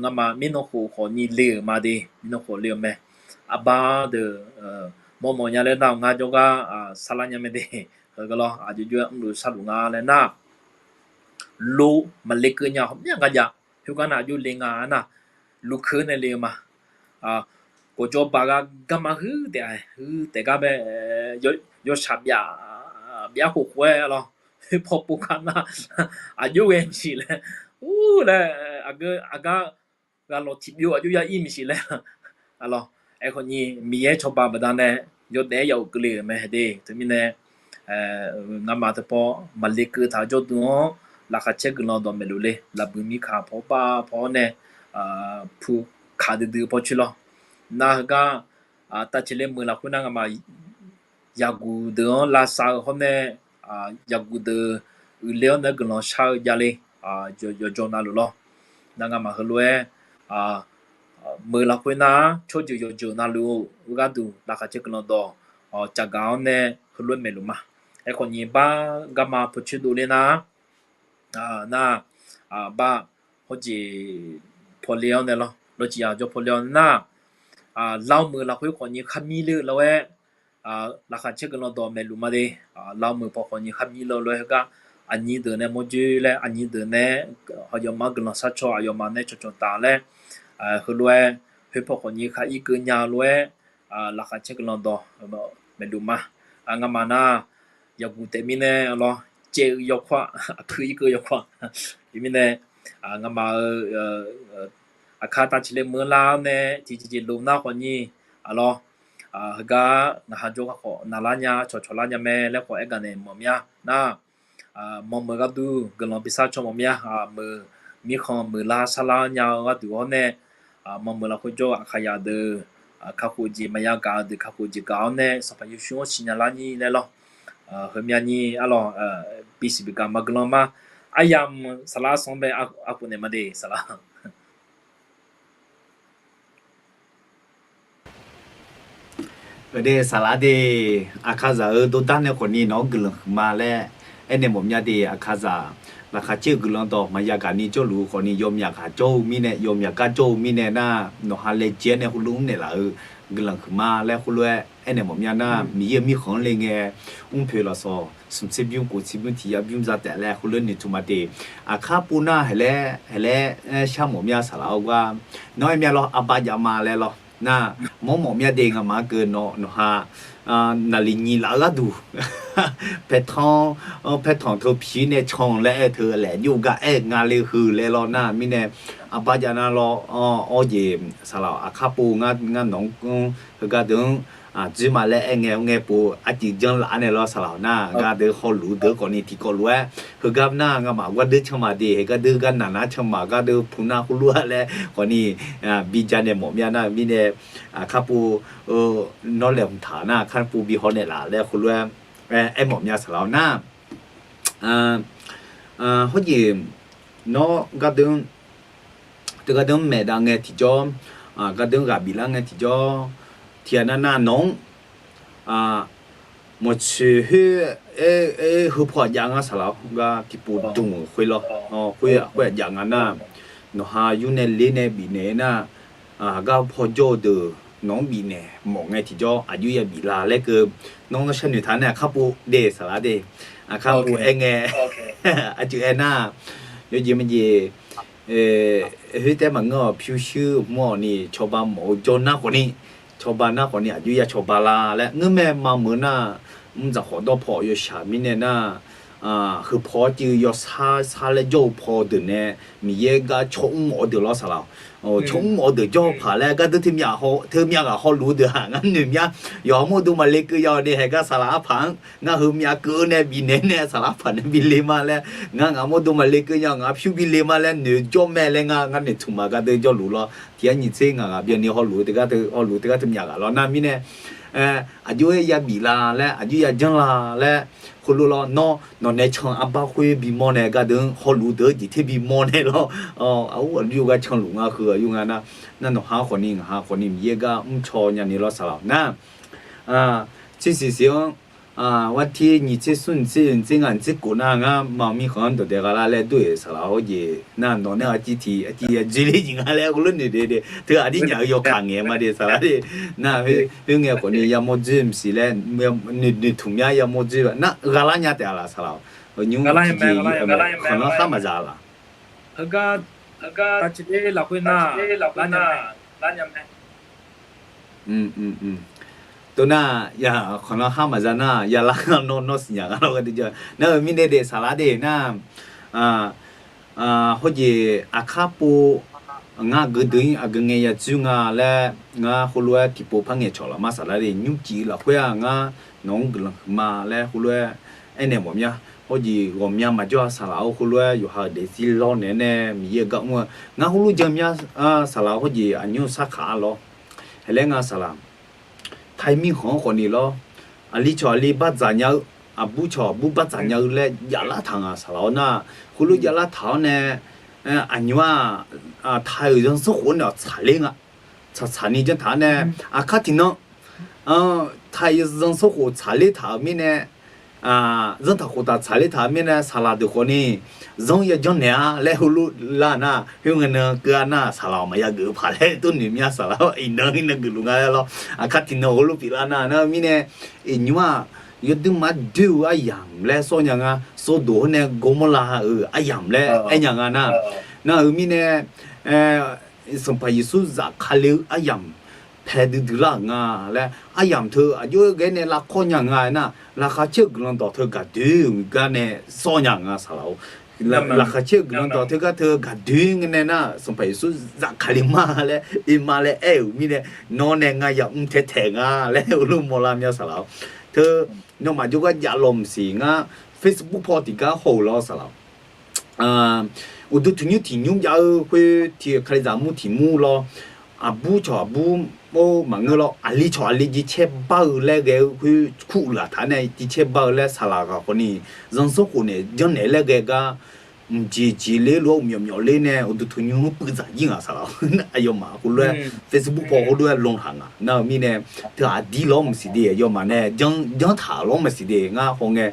Ngamaf mirnan khof khawfni le-euq ma de, mirnan khof le-euq mae. Arbar deuq mawrmawf nya laer nar-awq ngar jawrgar sarlar nya mae de. Heugar lawr aqjox jox-aer mrluf sharluf nga laer nar, lo maqle keuv nya ghawqmya ngar jav. Khoergar nar aqjox le nga nar, lukeuv nae le-eu ma. Gawqjawq baq gar garma huir taef-a, huir taef gar bae, yawshaq byaf, byaf khof khof-aer lawr, khoerpaw pov gar nar, aqjox ghae maqsiq laer, ur laer, aqgeu aqgar ghaq lawq tiqbyov aqjox ya ir maqsiq laer, a lawr. Aerkhawf ni Miqyaer cawba baqdanae yawdaef-aer ya-euq keuvle-euq mae de. Teumirnae ngamaf teupaw maqle keuv taq-eu jawrduq-anr laqkhaq caer guiqlanq dawq maeqluf le. Lafbuiq mirkhanq paw bar paw-awr nae pu kaq duidui-eu paw coer lawr. Nar heugar tavceqle meuq lafkhoer nar ngamaf yaqguq deuq-anr lavsav-eu hawr nae, yaqguq deuq uiqler-awr nae guiqlanq shar-eu javle, yawqjawq navluf lawr. Nar ngamaf heulof-aer meuq lafkhoer nar, tsawrjeuq yawqjeuq navluf-eu gharduq laqkhaq caer guiqlanq dawq caqgaq-awr nae heulof-aer maeqluf ma. Aerkhawf ni bar garma paw coer dovler nar, nar, bar, hawjeq pawle-awr nae lawr, lawciq yaq jawr pawle-awr nar, lar-awr meuq lafkhoer khawf ni kharmir ler-eu lof-aer, laqkhaq caer guiqlanq dawq maeqluf ma de. Lar-awr meuq paw khawf ni kharmir ler-eu lof-aer heugar, aqnyir deuq nae mawrjoer laer, aqnyir deuq nae aqyawfmaf-anr guiqlanq sharcaw, aqyawfmaf nae cawqcawq taf laer, heulof-aer, khoerpaw khawf ni khar ir keuv nya-eu lof-aer, laqkhaq caer guiqlanq dawq maeqluf ma. Ngamaf nar, yaqguq taef mirnae lawr, caev-eu yawkawr-aq, aqkuir ir keuv yawkawr-aq, teumirnae ngamaf-euq aqkar tavceqle meuq lar-awr nae tiqjeq jeq lof nar khawf ni, a lawr, heugar ngaq ha jawrgar khawf naqlar nya, cawqcawq lar nya mae laer khawf aer gaq naeq mawf mya nar, manmeuq gharduq guiqlanq bi sharcaw mawf mya. Meuq, mirkhanq meuq lar sharlar nya-eu gharduq-awr nae, manmeuq lafkhoer jawr-eu aqkaqyaq deuq, kakhof jeq maqya gaq-eu deuq kakhof jeq gaq-awr nae Sanqpaq Yeqsur-anr siqnya lar nyir laer lawr. Heumya nyir arlawq, bisiq bigaq ma guiqlanq ma. Aryamq saqlar sanr bae arkhof naeq ma de saqlar. Aqde saqlar de, aqkaqzaq-euq dordar nae khawf ni nawq-anr guiqlanq huiqma laer aernaeq mawf mya de. Aqkaqzaq laqkhaq caer-eu guiqlanq dawq maqya gaq ni jawrluf-eu khawf ni yawmyaq ghaq jawr-eu mirnae, yawmyaq gar jawr-eu mirnae nar, nawq ha laejae-aer nae heulof-anr naeqlaf-eu guiqlanq huiqma laer heulof-aer aernaeq mawf mya nar, Miqyaer-euq mirkhanq-anr le ngae, mrpoeq lafsawq smq tser bymr kof tser bymr tiq yar bymr za taef laer heulof-aer noeqtmq ma de. Aqkar pov nar haeq laer, haeq laer shar mawf mya saqlar-awr gar, nawr aer mya lawr, arbar jav ma laer lawr. Nar, mawr mawf mya de, ngamaf-anr keuv nawq, nawq ha naqli nyiq laf-eu gharduq, paertanq, paertanq teu piq nae can laer aer teu laef jov gar aer nga le heu laer lawr nar mirnae, arbar jav nar lawr, awr jeq saqlar-awq, aqkar pov ngar, ngar nawq-anr heugar deuq-anr dzoer ma laer aer ngae, ngae pov arcuiv janr laf-ar nae lawr saqlar-awq nar, gar deuq hawluf deuq khawf ni tiqkawv lof-aer heugar nar ngamaf gar deuq can ma de, heugar deuq gar naq nar can ma, gar deuq pu nar heulof-aer laer khawf ni bi ja naeq mawf mya nar mirnae, aqkar pov nawr laeqhmq taq nar aqkar pov bi haw naeqlaf laer heulof-aer aer mawf mya saqlar-awq nar, hawr jeq nawr gar deuq teu gar deuq-anr maeq dav ngae tiqjawr, gar deuq-anr ghaq biflar ngae tiqjawr, tiqghaq nar nar nawq-anr mawqtsoeq khoer, heupaw aqjav ngar saqlar-awr gar tiqpov dmq-euq khoer lawr, khoer aqjav nga nar, nawq ha yur nae ler nae bifnaeq nar, aqgar paw jawr-eu deuq nawq-anr bifnaeq mawf ngae tiqjawr aqjox ya bif la laer keuv, nawr nawr sharnoeq taq nae aqkar pov de saqlar de, aqkar pov aer ngae, aqceuq aer nar, yawjeq majeq, khoertaef maqngeur-awq, pyurshuir mawr-awq ni cawba mawf-eu jawr nar khawf ni, cawba nar khawf ni aqjox ya cawba la laer ngeur mae. Mameuq nar, mrdzaq khawf dawrpaw yawshaq mirnae nar, heupaw-awr cuiv yawsar sar laer jawr-eu paw deuq nae, Miqyaer gar caw mr mawf-eu deuq lawr saqlar-awq. Caw mr mawf-eu deuq jawr-eu paq laer gar deuq teu myav ghaq hawluf-eu deuq-aq ngar noeq mya. Yawqha mawrdo maqle keuv ya-awq de, haeq gar saqlar arpaq-anr ngar heu myav keuv-eu nae bifnaeq nae saqlar arpaq nae bi le ma laer, ngar ngaq mawrdo maqle keuv ya, ngaq pyur bi le ma laer noeq jawr mae laer ngar, ngar noeqtmq ma gar deuq jawrluf lawr. Tiq yar nyiq tser ngaq ghaq byanni hawluf-eu teugar teu, hawluf-eu teugar teu myav ghaq lawr nar mirnae, aqjox-aer ya bif la laer, aqjox ya janr la laer, heulof lawr nawr nawq nae can arbar khoer bimawr nae gar deuq-anr hawluf-eu deuq-eu jeq ter bimawr nae lawr, aqur aqjox gar canluf ngar heu aqjox nga nar, nar nawq ha khawf ni ngaq ha khawf ni Miqyaer gar mrcaw nyani lawr saqlar-awq nar, tser siq siq-anr, war tir nyiq tser smr nyiq tser oeq nyiq tser ngaq nyiq tser kof nar ngar ma mirkhanq-anr dawq dae gha lar laer dur-eq saqlar-awr jeq nar nawq nae arciv tiq arciv ya dzoerler jeq nga laer heulof noeq de de teu aqdir nyaf-eu yawkaq ngaeq ma de saqlar de nar, khoerngae khawf ni yamawr dzoer mqsiq laer noeqtmq mya yamawr dzoer nar gha lar nya taef-a laf saqlar-awq. Nymr tiqjeq khanqlanr khar maqzaq laf. Heugar Heugar lafkhoer nar, lar nya mae. Tov nar, ya, khawf nar har maqza nar, ya lar nawr nawr siqnya nga lawr gharduq ja. Nar-eu mirnae de saqlaq de nar, hawjeq aqkar pov ngar geu deuq-ir aqgeu ngae ya dzoer nga laer, ngar khoerlof-aer tiqpov par ngaeqcawq laf ma saqlaq de, nymrcif lafkhoer-aq ngar nawq-anr guiqlanq huiqma laer khoerlof-aer aernaeq mawf mya. Hawjeq ghawqmya maqjawr-a saqlaq-or, khoerlof-aer yawqha-euq daefzir lawr naeq-aer nae Miqyaer-euq gar mr-eu ngar khoerlof jan mya. Saqlaq hawjeq aqnymr sarkaq-a lawr. Haeq laer nga saqlaq, taimirkhanq-anr khawfni lawr, aqli cawq aqli bardzaq nya-eu, aqbur cawq aqbur bardzaq nya-eu laer javlar taq nga saqlaq-awr nar, khoerlof javlar taq-awr nae, aqnymr-aq, taiq-euq zanrsanrkhof-anr nae-awq tsaqler nga. Tsaqtsaq ni janr taq-awr nae, aqkar tiqnan taiq-euq zanrsanrkhof tsaqler taq-euq mirnae, zanrtaq khoftaq tsaqler taq-euq mirnae saqlaq deuq khawfni zanr ya janrnaeq-a laer heulof lar nar, khoerngae nan keuv-a nar saqlaq-awq maqya geuf-eu paq laer tov noeq mya saqlaq-awr, iqnan iqnan geufluf nga laer lawr. Aqkar tiqnan heulof pyeuflar nar nar-eu mirnae, iqnymr-aq, yawduirma doer-eu aryamq laer sawr nya nga, Sawrdoq-anr nae Gawrmawrlav-euq aryamq laer aer nya nga nar, nar-eu mirnae, Sanqpaq Yeqsur zafkale-eu aryamq pae duidui lar-euq nga laer, aryamq teu aqjox-aer ghae nae lavkawr nya nga aernar, laqkhaq caer-eu guiqlanq dawq teu gaqdoer-euq gar nae sawr nya nga saqlaq-or. Laqkhaq caer-eu guiqlanq dawq teu gar teu gaqdoer ngae nae nar, Sanqpaq Yeqsur zafkale ma laer oe ma laer aer-euq mirnae, nawr nae ngar yamr tae taeq nga laer heulof mawrlar mya saqlaq-or. Teu nawmaf jawrgar javlaw maqsiq ngar, Facebook paw tiqgar haw-euq lawr saqlaq-or. Uqduq tanqnymr tiqnymr jav-eu khoer tiq kalizaq mur tiq mur lawr, aqbur cawq aqbur or maqngeur lawr, aqli cawq aqli jicaer bar-eu laer ghae-eu khoer kurlaf taq nae jicaer bar-eu laer saqlaq ghaq khawfni, zanrsanrkhof naeq janrnaeq laer ghae gar, mqjeq jeq ler lof-aer uqmyawf myawf ler nae uqduq tanqnymr puivdzaq jir ngaq saqlaq-or. Aqyawfmaf khoerlof-aer Facebook paw khoerlof-aer lan taq nga nar-eu mirnae, teu aqdir lawr maqsiq de, aqyawfmaf nae janr taq lawr maqsiq de ngar hawngae,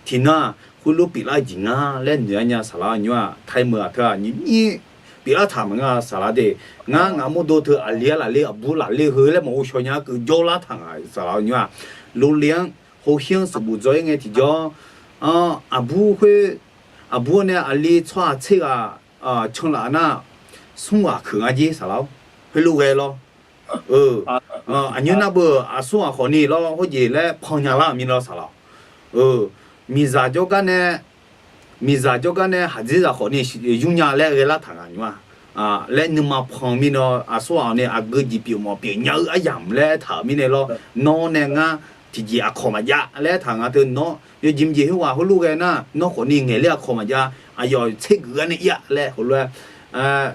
tiqnan khoerlof pyeuflar-eu jeq nga laer noeq-a nya saqlaq-or. Nymr-aq, taimeuq-aq teu-aq nymr pyeuflar taq maqngeur saqlaq de. Ngar ngaq mawrdo teu aqli-ar lafler aqbur lafler heu laer maqghov shaw nya-ar keuv jawrlar taq nga saqlaq-or. Nymr-aq, lole-anr hawkhaer-anr sanqbof dzaw-ir ngae tiqjawr, aqbur khoer, aqbur-anr nae aqli tsawrhaq tser ghaq canlaf nar, smr ghaq keuq nga jer saqlaq-or. Heulof ghae lawr. Aqnymr nar beu aqsur ghaq khawfni lawr hawjeq laer pan nya lar-euq mirnae lawr saqlaq-or. Miqzaq jawrgar nae, miqzaq jawrgar nae haqdzerzaq khawfni yur nya laer ghae lar taq nga nymr-aq. Laer nuima pan mirnae aqsur ghaq-awq ni aqgeu jeq pyeuf mawf pyeuf nya-eu aryamq laer aertaq-euq mirnae lawr. Nawr nae ngar tiqjeq aqkawq maqjav laer aertaq nga teu nawr yawjeq mqjeq khoerghaq heulof ghae nar nawr khawfni ngaeq ler aqkawq maqjav, aqyawf tsergeuf gar nae ir-a laer heulof-aer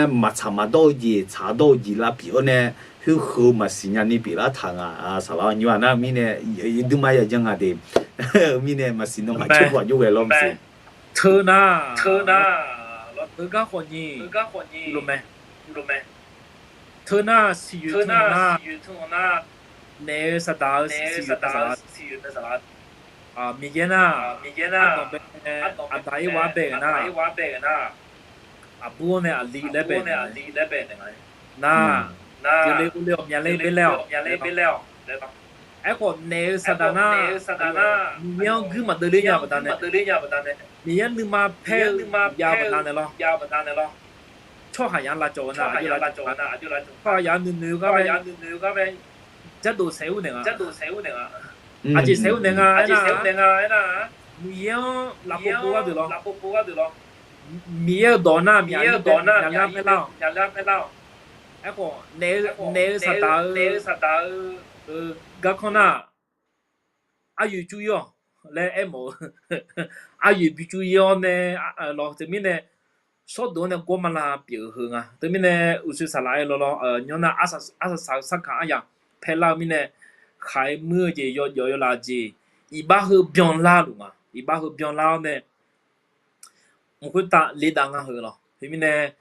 maqtsaq maqdawr-eu jeq tsaq dawr-eu jeq lavpyeuf-awr nae, khoerheuq maqsiq nyani pyeuflar taq nga saqlaq-or. Nymr-aq nar-eu mirnae, yawduirma ya janr nga de. Mirnae maqsiq nawmaf caerbof aqjox ghae lawr maqsiq. Teu nar, teu nar, lawr teu gar khawfni, lawr mae. Teu nar siqyoeq teu nar, naeq-eu saqdaq-eu siqyoeq mae saqlaq. Miqyaer nar, ardanq bae nae aqda-ir wa bae-euq nar, aqbur-anr nae aqli laer bae naeq nga. Nar, keuvle urle-awq myaler bae laer-awq. Aerkhawf naeq-eu saqdaq nar, Miqyaer-anr guir maqdeuv ler nya baqdanae, Miqyaer nuima paer-eu jav-eu baqdanae lawr. Tsawrhaqzaq lavcawv-eu nar, tsawrhaqzaq nuinoeq-eu gar bae, jardof saeq ur naeq nga. Aqjeq saeq ur naeq nga aernar, Miqyaer-anr lafkhoer pov gharduq lawr. Miqyaer-euq dawq nar, Miqyaer-euq dawq nar, Miqyaer-euq dawq nar, Miqyaer-euq dawq nar. Aerkhawf naeq-eu saqdaq-eu garkanr nar, aryoeq cur-ir-awq laer aermawf-eu, aryoeq bi cur-ir-awr nae, lawr teumirnae, shawrduq-anr nae gawr maqlav pyeuf-eu heu nga. Teumirnae uqshoe saqlaq-aer lawr lawr, nymr nar arsaq saq-eu sarkaq aryamq paelar-eu mirnae, khaq-aer muir-eu jeq yawjawf yawlaf jeq, iqbax heu byanlar luf nga. Iqbax heu byanlar-awr nae, mq khoertav ledav nga heu lawr. Teumirnae,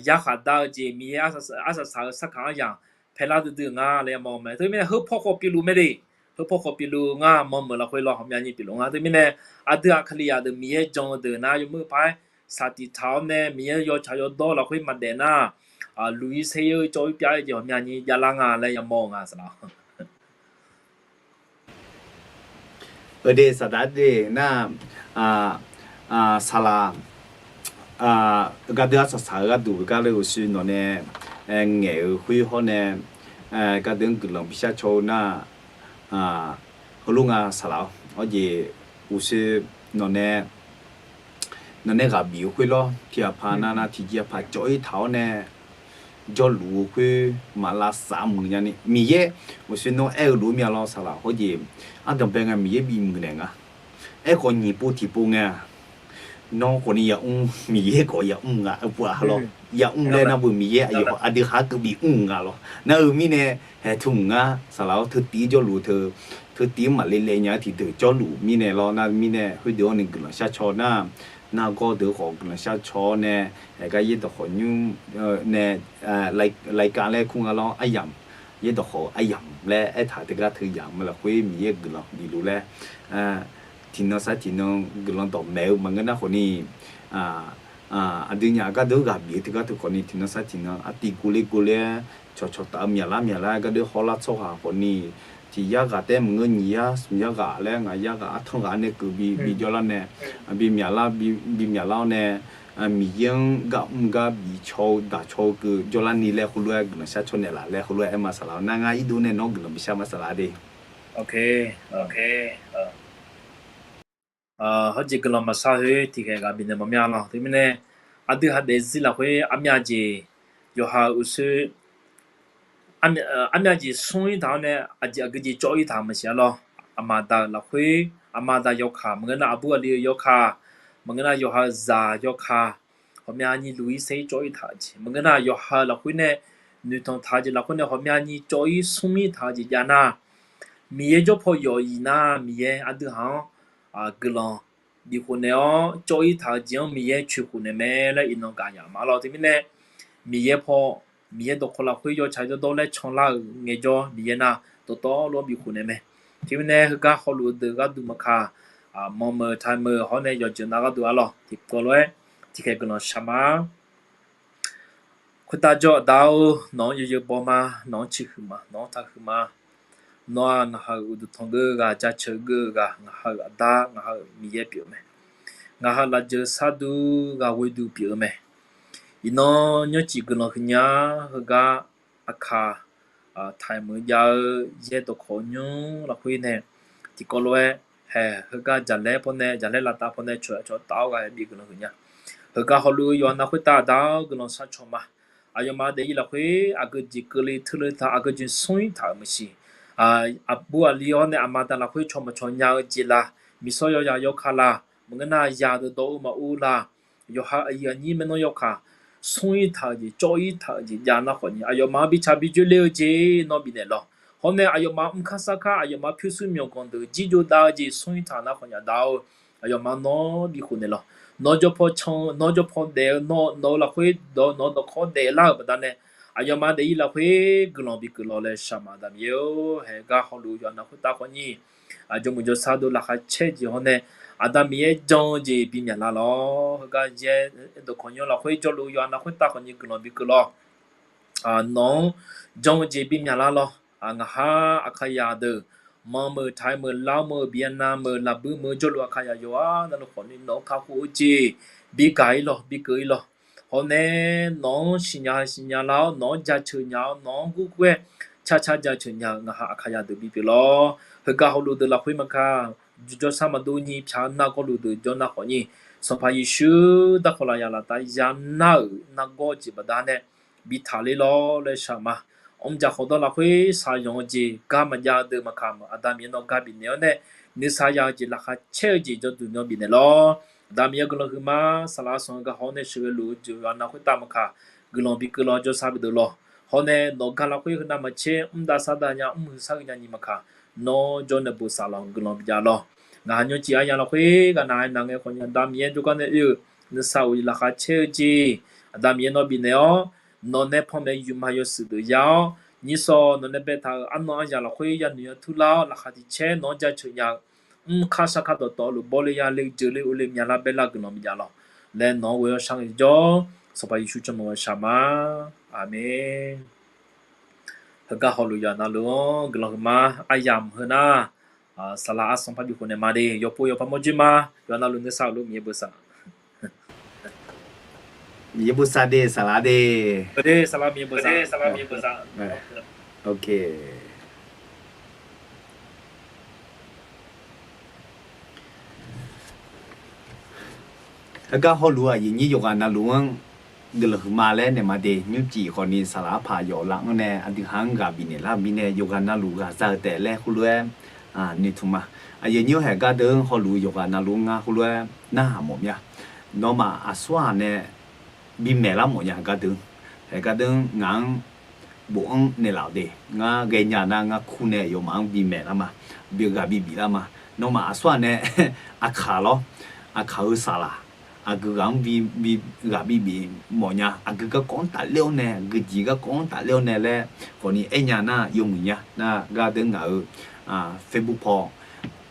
yarkhaq dar-eu jeq Miqyaer arsaq saq-eu sarkaq aryamq paelar duidui nga laer yamawr-eu mae. Teumirnae heupaw khawf pyeufluf mae de. Heupaw khawf pyeufluf nga, mawrmeuq lafkhoer lawr ghawqmyani pyeufluf nga. Teumirnae aqdui-aq Kalizaq deuq Miqyaer jan-eu deuq nar yawmuiq paq-aer saqtiq taq-awr nae Miqyaer yawtsaq yawdawr lafkhoer maqdaef nar, luq-ir saer-eu cawv-ir pyav-eu jeq ghawqmyani javlar nga laer yamawr-eu nga saqlaq. Eudeuq saqdaq de nar, saqlaq, Aq, gardeuv arsaq saq-eu gharduq gar le uqshoe nawq nae ngaeq-euq khoer hawr nae, gardeuv-anr guiqlanq bishar caw-eu nar, heulof nga saqlaq-awr. Awr jeq uqshoe nawq nae, nawq nae ghaq bif-eu khoer lawr, tiq ghaq paq nav nav tiqjeq paq cawv-ir taq-awr nae, jawrluf-eu khoer maq lavsav muiq nyani Miqyaer uqshoe nawr aer-eu lof-aer myav lawr saqlaq hawr jeq, ardanqbae ngae Miqyaer bimuiq naeq nga. Aerkhawf nyiq pov tiqpov ngae-aq, nawr khawfni yamr, Miqyaer khawf yamr nga, pov-aq lawr, yamr laer nar beu Miqyaer aqyawf aqdui khaq-anr keuv bif mr nga lawr. Nar-eu mirnae, haeq tmq ngar saqlaq-awr teutiv jawrluf teu, teutiv-anr maqle le nya-eu tiqdeuq jawrluf mirnae lawr. Nar mirnae khoerdeuq-anr ni guiqlanq shar caw nar, nargawr deuq khawf guiqlanq shar caw-awr nae, haeq gar yaerdawq khawf nymr nae, laikav laer kur nga lawr, aryamq, yaerdawq khawf aryamq laer aertaq teugar teu yamq-eu lafkhoer Miqyaer guiqlanq bifluf laer, tiqnan sar tiqnan guiqlanq dawqmaeq-eu maqngeur nar khawfni, aqdui nyaf gardeuv ghaq bif-eu teugar teu khawfni tiqnan sar tiqnan artiv guvler guvler-aer, cawqcawq taf-eu myaqlar myaqlar gardeuv hawlar tsawrhaq khawfni, tiq yar ghaq taef maqngeur nyiq yar smq yar ghaq laer ngaq yar ghaq artanr ghaq-anr nae keuv bi bi jawrlar nae, bi myaqlar bi myaqlar-awr nae, Miqyaer-anr gar mr gar bif caw-eu daq caw-eu keuv jawrlar ni laer heulof-aer guiqlanq shar caw naeqlaf laer heulof-aer aer ma saqlaq-awr. Nar ngar irdov nae nawr guiqlanq bishar ma saqlaq de. Hawr jeq guiqlanq maqshar khoer tiqkhaeq ghaq bifnaeq mawf mya lawr. Teumirnae, aqdui ha daefzir lafkhoer armyav jeq, yawqha-euq uqshoe armyav jeq smr-ir taq-awr nae aqjeq aqgeujeq cawv-ir taq maqsiq-a lawr. Aqma aqda-euq lafkhoer, aqma aqda yawkaq maqngeur nar, aqbur aqli-eu yawkaq maqngeur nar, yawqha-euq zaq yawkaq, ghawqmya nyiq luf-ir saer-ir cawv-ir taq-eu jeq maqngeur nar, yawqha-euq lafkhoer nae noeqtanq taq-eu jeq lafkhoer nae ghawqmya nyiq cawv-ir smr-ir taq-eu jeq jav nar, Miqyaer jawr paw yawf-iq nar, Miqyaer aqdui haq-anr guiqlanq bifkhof naeq-awr, cawv-ir taq-eu jeq-anr Miqyaer coeqkhof naeq mae laer iqnan gaq yaf ma lawr. Teumirnae, Miqyaer paw, Miqyaer dawqkawq lafkhoer yawtsaq yawdawr laer canlar-euq ngaejawr, Miqyaer nar dawqtawvluf-anr bifkhof naeq mae. Teumirnae, heugar hawluf-eu deuq gharduq maqkaq, manqmeuq taqmeuq hawr nae yawqjeuq nav gharduq-a lawr. Tiqkawv lof-aer tiqkhaeq guiqlanq shaq ma. Khoertav jawr-eu Aqda-or, nawq-anr yawzeu baw ma, nawq-anr ciqhuiq ma, nawq-anr taqhuiq ma. Nawr-aq, ngaq ha-euq uqduq tanqgeur-eu ghaq, jaceuq geur-eu ghaq, ngaq ha-euq Aqda, ngaq ha-euq Miqyaer pyeuf-eu mae. Ngaq ha-euq lafjeuq sharduq ghaq ghoeduq pyeuf-eu mae. Iqnan nymrcif guiqlanq huiqnya heugar aqkaq taqmeuq jav-eu yaer dawqkawq nymr lafkhoer nae tiqkawv lof-aer haeq heugar jaqlaer pawnae, jaqlaer lavtav pawnae cawq cawq taf-awr ghaq-aer bif guiqlanq huiqnya. Heugar hawluf-eu yawqha nav khoertav Aqda-or, guiqlanq sharcaw ma. Aqyawfmaf daef-ir lafkhoer aqgeu jeq keuvle teule taq, aqgeu jeq smr-ir taq-euq maeqshi, aqbur aqli hawr nae aqma aqda lafkhoer caw maqcaw nya-eu jeq la, miqsawr yawzaq yawkaq la, maqngeur nar yadeuq dawq-eu maqur la, yawqha aqyuif aqnyir maernmr yawkaq smr-ir taq-euq jeq, cawv-ir taq-euq jeq jav nar khawfni, aqyawfmaf-anr bi ca bi joer ler-eu jeq nawr bifnaeq lawq. Hawr nae aqyawfmaf mrkar sarkar aqyawfmaf pyurshuir myawqganq deuq jirjov dav-eu jeq smr-ir taq nar khawfni Aqda-or, aqyawfmaf nawr bifkhof naeq lawq. Nawr jawr paw can-eu, nawr jawr paw daef-eu, nawr nawq-eu lafkhoer dawq nawq-eu dawqkawq daef lar-euq baqdanae, aqyawfmaf daef-ir lafkhoer guiqlanq bikeuv lawq laer shaqma Aqda Miqyaer-or. Haeq gar hawluf-eu yawqha nav khoertav khawfni, aqjawrmuiq jawrshar dov laqkhaq caer-eu jeq hawr nae, Aqda Miqyaer jan-eu jeq bimyaq lar lawq. Heugar yaer dawqkawq nymr lafkhoer jawrluf-eu yawqha nav khoertav khawfni guiqlanq bikeuv lawq. Nawq-anr jan-eu jeq bimyaq lar lawq. Ngaq har aqkaqyaq deuq manqmeuq taq-aer meuq lar-awr meuq bif-a nav meuq laqbuir meuq jawrluf aqkaqyaq yawqghaq navluf khawfni nawq-anr kakhof-eu jeq bigaq-ir lawq, bikeuv-ir lawq. Hawr nae nawq-anr siqnya siqnya lar-awr, nawq-anr jaceuq nya-awr, nawq-anr gurgur-aer carcar jaceuq nya-eu ngaq har aqkaqyaq deuq bipyeuf lawq. Heugar hawluf deuq lafkhoer maqkaq, jawrshar maqdov nyi pyaq-eu nargawrluf deuq jawr nar khawfni, Sanqpaq Yeqsur darkawq lafyaq laftav yanar-euq nargawr jeq baqdanae bitaq ler lawq laer shaqma. Mrjaq khawqdawr lafkhoer shaqyanq-eu jeq gar maqjav-eu deuq maqkaq, Aqda Miqyaer nawr gar bifnaeq-awr nae, nuisar ya-eu jeq laqkhaq caer-eu jeq jawrduq nawr bifnaeq lawq. Aqda Miqyaer guiqlanq huiqma. Saqlaq arsanq-eu gar hawr nae sheuqghae luf-eu jeq yawqha nav khoertav maqkaq, guiqlanq bikeuv lawq, jawrshar bideuq lawq. Hawr nae nawq gar lafkhoer heunav maqcaer mr dav sar dav nya, mr huiq sar huiq nya nyiq maqkaq, nawr jawr nae bosav lawq, guiqlanq bijav lawq. Ngaq ha nymrcif aryamq lafkhoer ghaq nav-aer naq ngae khawfni Aqda Miqyaer jawrgar nae oe-euq nuisar of-ir laqkhaq caer-eu jeq, Aqda Miqyaer nawr bifnaeq-awr, nawq nae panmaeq-eu yufma yawshuif deuq ya-awr, nyirsawq nawq nae baetaq-euq arnan aryaq lafkhoer yanoeq yatur lar-awr, laqkhaq tiq caer nawq-anr jaceuq nya-eu mrkar sarkar dawqtawvluf bawle yale jeuqle urle myaqlar baelar guiqlanq bijav lawq laer nawq-anr ghoe-awr shar ngae jawr, Sanqpaq Yeqsur tsawrmyanr-anr shaqma. Aqmeq. Heugar hawluf yawqha navluf-anr guiqlanq huiqma. Aryamq heu nar, saqlaq arsanq par bikhof naeq ma de. Yawqpov yawqpar mawr joer ma. Yawqha navluf nuisar-euq lof Miqyaer bosav. Yaerbof sar de, saqlaq de. Heugar hawluf-eu aqyuif nyir yawqghaq navluf-anr guiqlanq huiqma laer naeq ma de. Nymrcif khawfni saqlaq arpaq yawf laf-anr nae aqdui ha-anr ghaq bifnaeq lar-eu mirnae, yawqghaq navluf ghaq za-eu taef laer khoerlof-aer noeqtmq ma. Aqyuif nyir-awr, haeq gardeuv-anr hawluf-eu yawqghaq navluf-anr ngar khoerlof-aer narhaq mawf mir-a. Nawmaf aqsur-aq nae bimaeq lar mawf nya gardeuv. Haeq gardeuv-anr ngaq-anr bof-anr naeqlaf-awq de. Ngar ghaenya nar ngar kur nae aqyawfmaf-anr bimaeq lar ma, bi ghaq bibif lar ma. Nawmaf aqsur-aq nae aqkaq lawr, aqkaq-eu saqlaq, aqgeu ghaq-anr bi, bi ghaq bibif mawf nya. Aqgeu garkawv-anr tafler-awr nae, aqgeu jeq garkawv-anr tafler-awr nae laer khawfni aer nya nar yawmuiq nya. Nar gardeuv ngaq-euq Facebook paw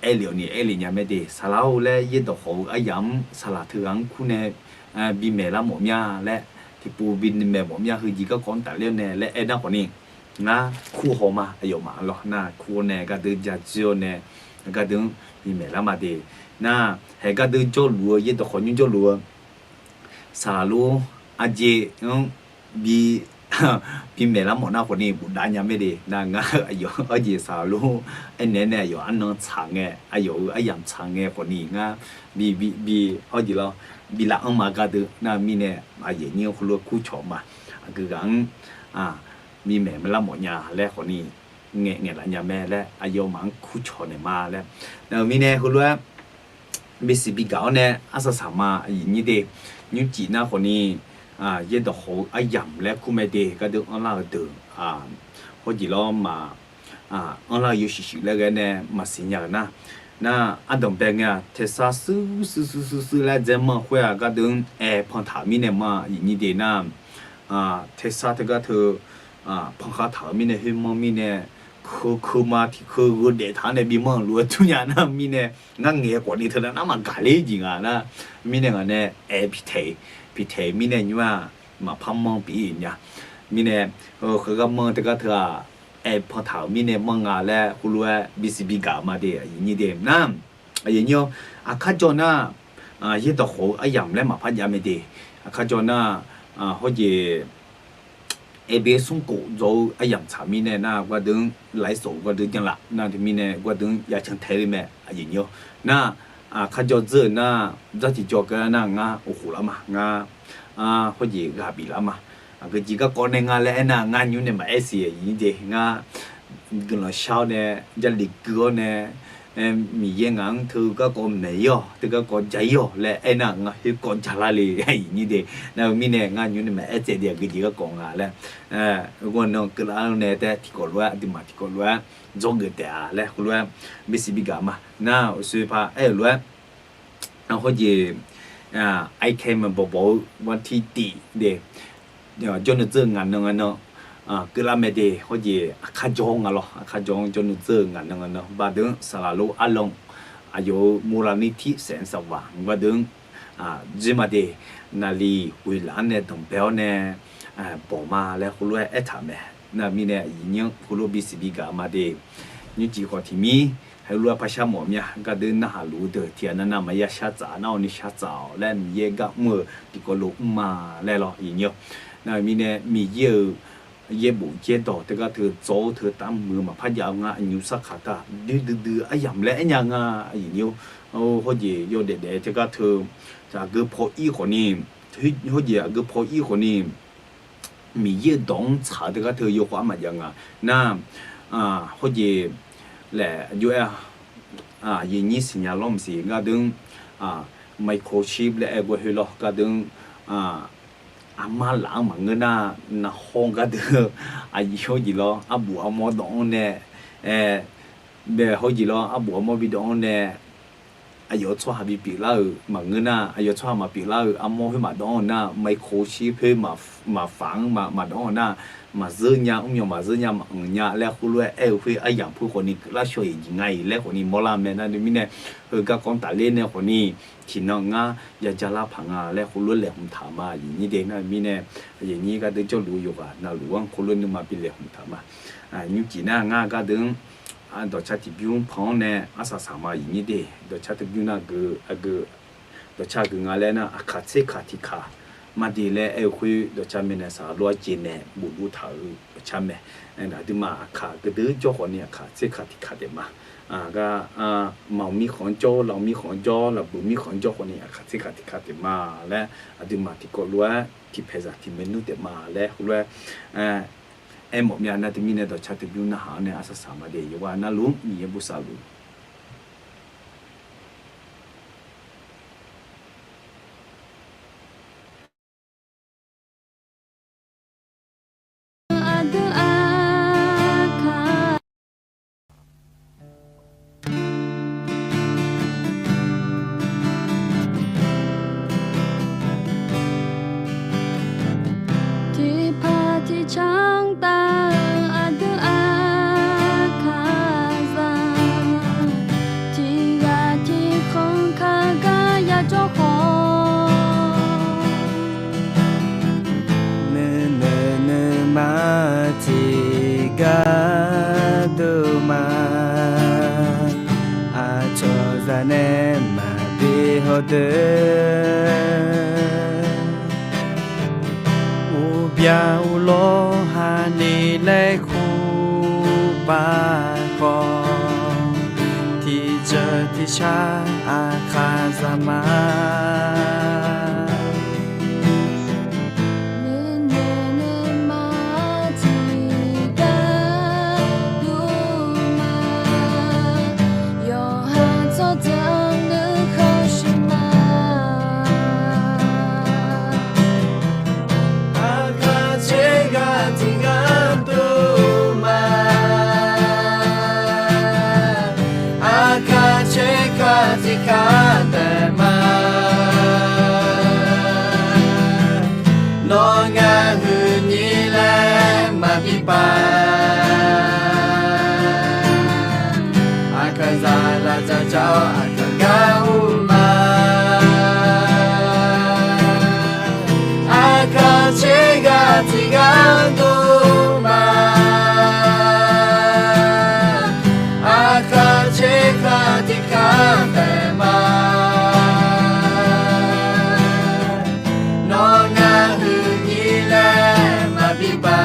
aerlef-awq ni aerlef nya mae de. Saqlaq-or laer yaerdawq khawf-eu aryamq-anr saqlaq teughaq-anr kur nae bimaeq lar mawf mir-a laer, tiqpov bimaeq mawf mir-a, heujeq garkawv-anr tafler-awr nae laer aer nar khawfni, ngar kur haw ma, aqyawfmaf lawr nar kur-awr nae gardeuv ja dzoer-awr nae gardeuv-anr bimaeq lar ma de. Nar haeq gardeuv jawrluf-eu yaerdawq khawf nymr jawrluf-eu saqlaq lor, aqjeq-anr bi bimaeq lar mawf nar khawfni bofdav nya mae de. Nar ngar aqyawf-anr hawjeq saqlaq lor, aernaeq-aer nae aqyawf arnan tsaq ngae, aqyawf-euq aryamq tsaq ngae khawfni ngar bi, bi, bi hawjeq lawr, bi laf-anr ma gardeuv nar mirnae aqyuif nyir-anr heulof-aer kur cawq ma. Aqgeu ghaq-anr bimaeq lar mawf nya laer khawfni ngaeq, ngaeqlaf nya mae laer aqyawfmaf-anr kur cawq naeq ma laer. Nar-euq mirnae heulof-aer bisiq bigaq-awr nae arsaq saqma aqyuif nyir de. Nymrcif nar khawfni yaerdawq khawf-eu aryamq laer kur mae de. Gardeuv anrlar-eu deuq hawjeq lawr ma, anrlar-eu yawshuif shuif laer ghae nae maqsiq nya-euq nar, nar ardanqbae ngae-aq, tersar suir suir suir suir suir laer dzaemanr khoer-aq, gardeuv-anr aer pantaq-euq mirnae ma aqyuif nyir de nar, tersar teugar teu pankhar taq-euq mirnae khoermanr mirnae, keukeuma tiqkeuv gheu daef taq-anr nae bimanr-euq lof-aer tur nya nar mirnae, ngar ngaeq khawfni teunav nar maqgaq ler jeq nga nar, mirnae ngaq nae aer piqtaeq, piqtaeq-euq mirnae nymr-aq maqpar manr pyeuf-ir nya. Mirnae heugar manr teugar teu-aq, aer pantaq-euq mirnae manr nga laer heulof-aer bisiq bigaq ma de aqyuif nyir de nar. Aqyuif nyir-awr, aqkar jawr nar, yaerdawq khawf-eu aryamq laer maqpar jav mae de. Aqkar jawr nar, hawjeq aer be smrkof dzaw-eu aryamq tsaq mirnae nar gardeuv-anr lafsawf gardeuv janrlaf nar teumirnae gardeuv-anr yacan tae le mae aqyuif nyir-awr. Nar aqkar jawr dzeur-eu nar, dzar tiqjawr keuv nar ngar uqkhof lar ma, ngar hawjeq ghaq bif lar ma. Aqgeu jeq garkawv nae nga laer aernar ngar nymr nae maqaer siq aqyuif nyir de. Ngar guiqlanq shar-awr nae, Jarlif gui-awr nae, Miqyaer ngaq-anr teu garkawv maeq-ir-awq, teu garkawv ja-ir-awq laer aernar ngar khoerkawv ja lar le aqyuif nyir de. Nar-eu mirnae ngar nymr nae maqaer tsaev de aqgeu jeq garkawv nga laer, ghawrnan keuvlar-awr nae tae tiqkawv lof-aer aqduimaf tiqkawv lof-aer dzawgeuf taef-a laer heulof-aer bisiq bigaq ma. Nar uqshoe par aer-euq lof-aer hawjeq, item bawqbawq-eu วันที่ tiq de, jawrnan dzeur-eu ngaq nan ngaq nan keuvlar mae de. Hawjeq aqkar jawr nga lawr, aqkar jawr-anr jawrnan dzeur-eu ngaq nan ngaq nan baqdeuv-anr saqlaq lor arlanq aqyawf-euq มูลนิธิแสงสว่าง baqdeuv-anr dzoer ma de. Naqliq ghoeqlaf-anr nae danqbae-awr nae bawq ma laer heulof-aer aertaq mae. Nar mirnae aqyuif nyir-anr heulof bisiq bigaq ma de. Nymrcif khawf tiqmir heulof-aer par shar mawf mir-a. Gardeuv narhaq luf-eu deuq tiqghaq navnav maqya shar tsaf nar-awq ni shar tsaf-awq laer Miqyaer gar mr-eu tiqkawv lof mr ma laer lawr aqyuif nyir-awr. Nar mirnae Miqyaer-euq yaerbof yaerdawq teugar teu dzaw-awr teu taf muiq-eu maqpar jav-eu ngar aqnymr sarkaq taq duidui dui aryamq laer aernya nga aqyuif nyir-awr. Hawjeq yawdaef daef teugar teu aqgeu paw ir khawfni, hawjeq aqgeu paw ir khawfni Miqyaer-euq dawq-anr tsaq-eu teugar teu yawkhav armaf jav nga. Nar hawjeq laer aqjox-aer-a, aqyuif nyir siqnya lawr maqsiq gardeuv-anr microchip laer aer ghae khoer lawr gardeuv-anr aqma laf-anr maqngeur nar, navhawr gardeuv aqyuif hawjeq lawr arbof armawr dawq-anr nae, bae hawjeq lawr arbof armawr bidawq-anr nae aqyawf tsawrhaq bipyeuf lar-euq maqngeur nar, aqyawf tsawrhaq maqpyeuf lar-euq armawr khoer maqdawq-anr nar, microchip khoer maqfaf-anr maqdawq-anr nar, maqzeur nya, mr myawq maqzeur nya, maqanq nya laer heulof-aer aer-eu khoer aryamq khoer khawfni keuvlar shaw-iq jeq nga-iq laer khawfni mawrlar mae nar. Teumirnae heu garkawv tafler nae khawfni tiqnan ngar yaja lar paq nga laer heulof-aer laeqhmq taq ma aqyuif nyir de. Nar mirnae aqyuif nyir gardeuv jawrluf-eu yawqghaq navluf-anr heulof-aer nuima bi laeqhmq taq ma. Nymrcif nar ngar gardeuv-anr dawqcar tiqbymr pan-anr nae arsaq saq ma aqyuif nyir de. Dawqcar tiqbymr nar geu aqgeu dawqcar geu nga laer nar aqkaq tser kaq tiqkaq Maqdeq laer aer-eu khoer dawqcar maeqnaeq saq lof-aer jeq nae bof luf taq-euq dawqcar mae. Aqduimaf aqkaq geudeuq jawr khawf ni aqkaq tser kaq tiq kaq taef ma. Gar, maqmir khanq-anr jawr-awr, lafmir khanq-anr jawr, lafbuq mir khanq-anr jawr khawf ni aqkaq tser kaq tiq kaq taef ma laer, aqduimaf tiqkawv lof-aer tiqpaeq zaq tiq maernmr taef ma laer heulof-aer aermawf mya. Nar teumirnae dawqcar tiqbymr narhaq-anr nae arsaq saq Maqdeq yawqghaq narluf-anr Miqyaer bosav luf aqdui aqkaq tiqpaq tiqcanr taf-euq aqdui aqkaqzaq, tiqghaq tiqkhanq kaqgar yajawr khawf, nuinoeq nuima tiqgar dov ma. Aqcawq zaqnaeq maqbi hawdeuq, uqbyaq uqlawr haqni laer kur pav khawf, tiqjeuq tiqshar aqkaqzaq ma. Nuinoeq nuima tiqgar dov ma. Yawqha tsawrjeuq nuikhanr shuif ma. Aqkaq tser ghaq tiqgar dov ma. Aqkaq tser ghaq tiqgar taef ma. Nawr ngar huiqnyir laer maqbi pav. Aqkaqzaq lafdzaq dzaq-awr aqkaq gar ur ma. Aqkaq tser ghaq tiqgar dov ma. Aqkaq tser ghaq tiqgar taef ma. Nawr ngar huiqnyir laer maqbi pav.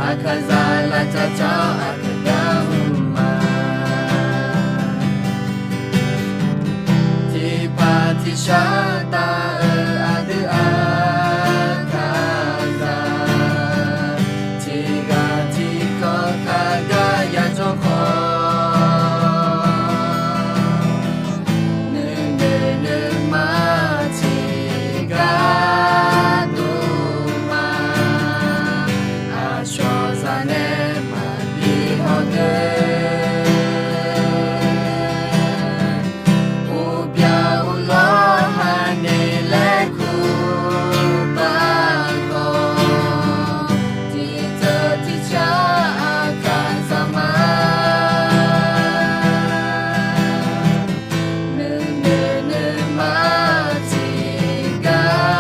Aqkaqzaq lafdzaq dzaq-awr aqkaq gar ur ma. Tiqpaq tiqshar taf-euq aqdui aqkaqzaq, tiqghaq tiqkhanq kaqgar yajawr khawf, nuinoeq nuima tiqgar dov ma. Aqcawq zaqnaeq maqbi hawdeuq, uqbyaq uqlawr haqni laer kur pav khawf, tiqjeuq tiqshar aqkaqzaq ma. Nuinoeq nuima tiqgar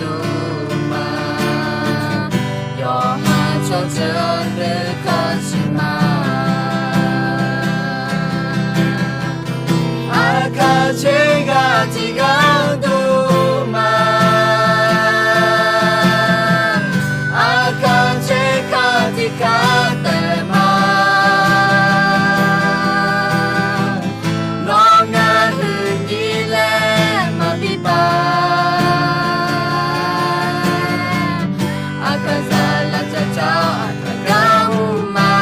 dov ma. Yawqha tsawrjeuq nuikhanr shuif ma. Aqkaq tser ghaq tiqgar dov ma. Aqkaq tser ghaq tiqgar taef ma. Nawr ngar huiqnyir laer maqbi pav. Aqkaqzaq lafdzaq dzaq-awr aqkaq gar ur ma.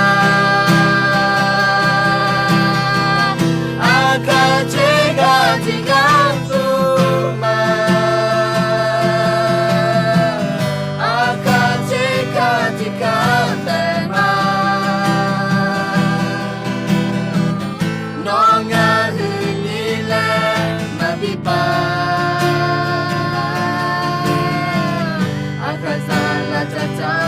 Aqkaq tser ghaq tiqgar dov ma. Aqkaq tser ghaq tiqgar taef ma. Nawr ngar huiqnyir laer maqbi pav. Aqkaqzaq lafdzaq dzaq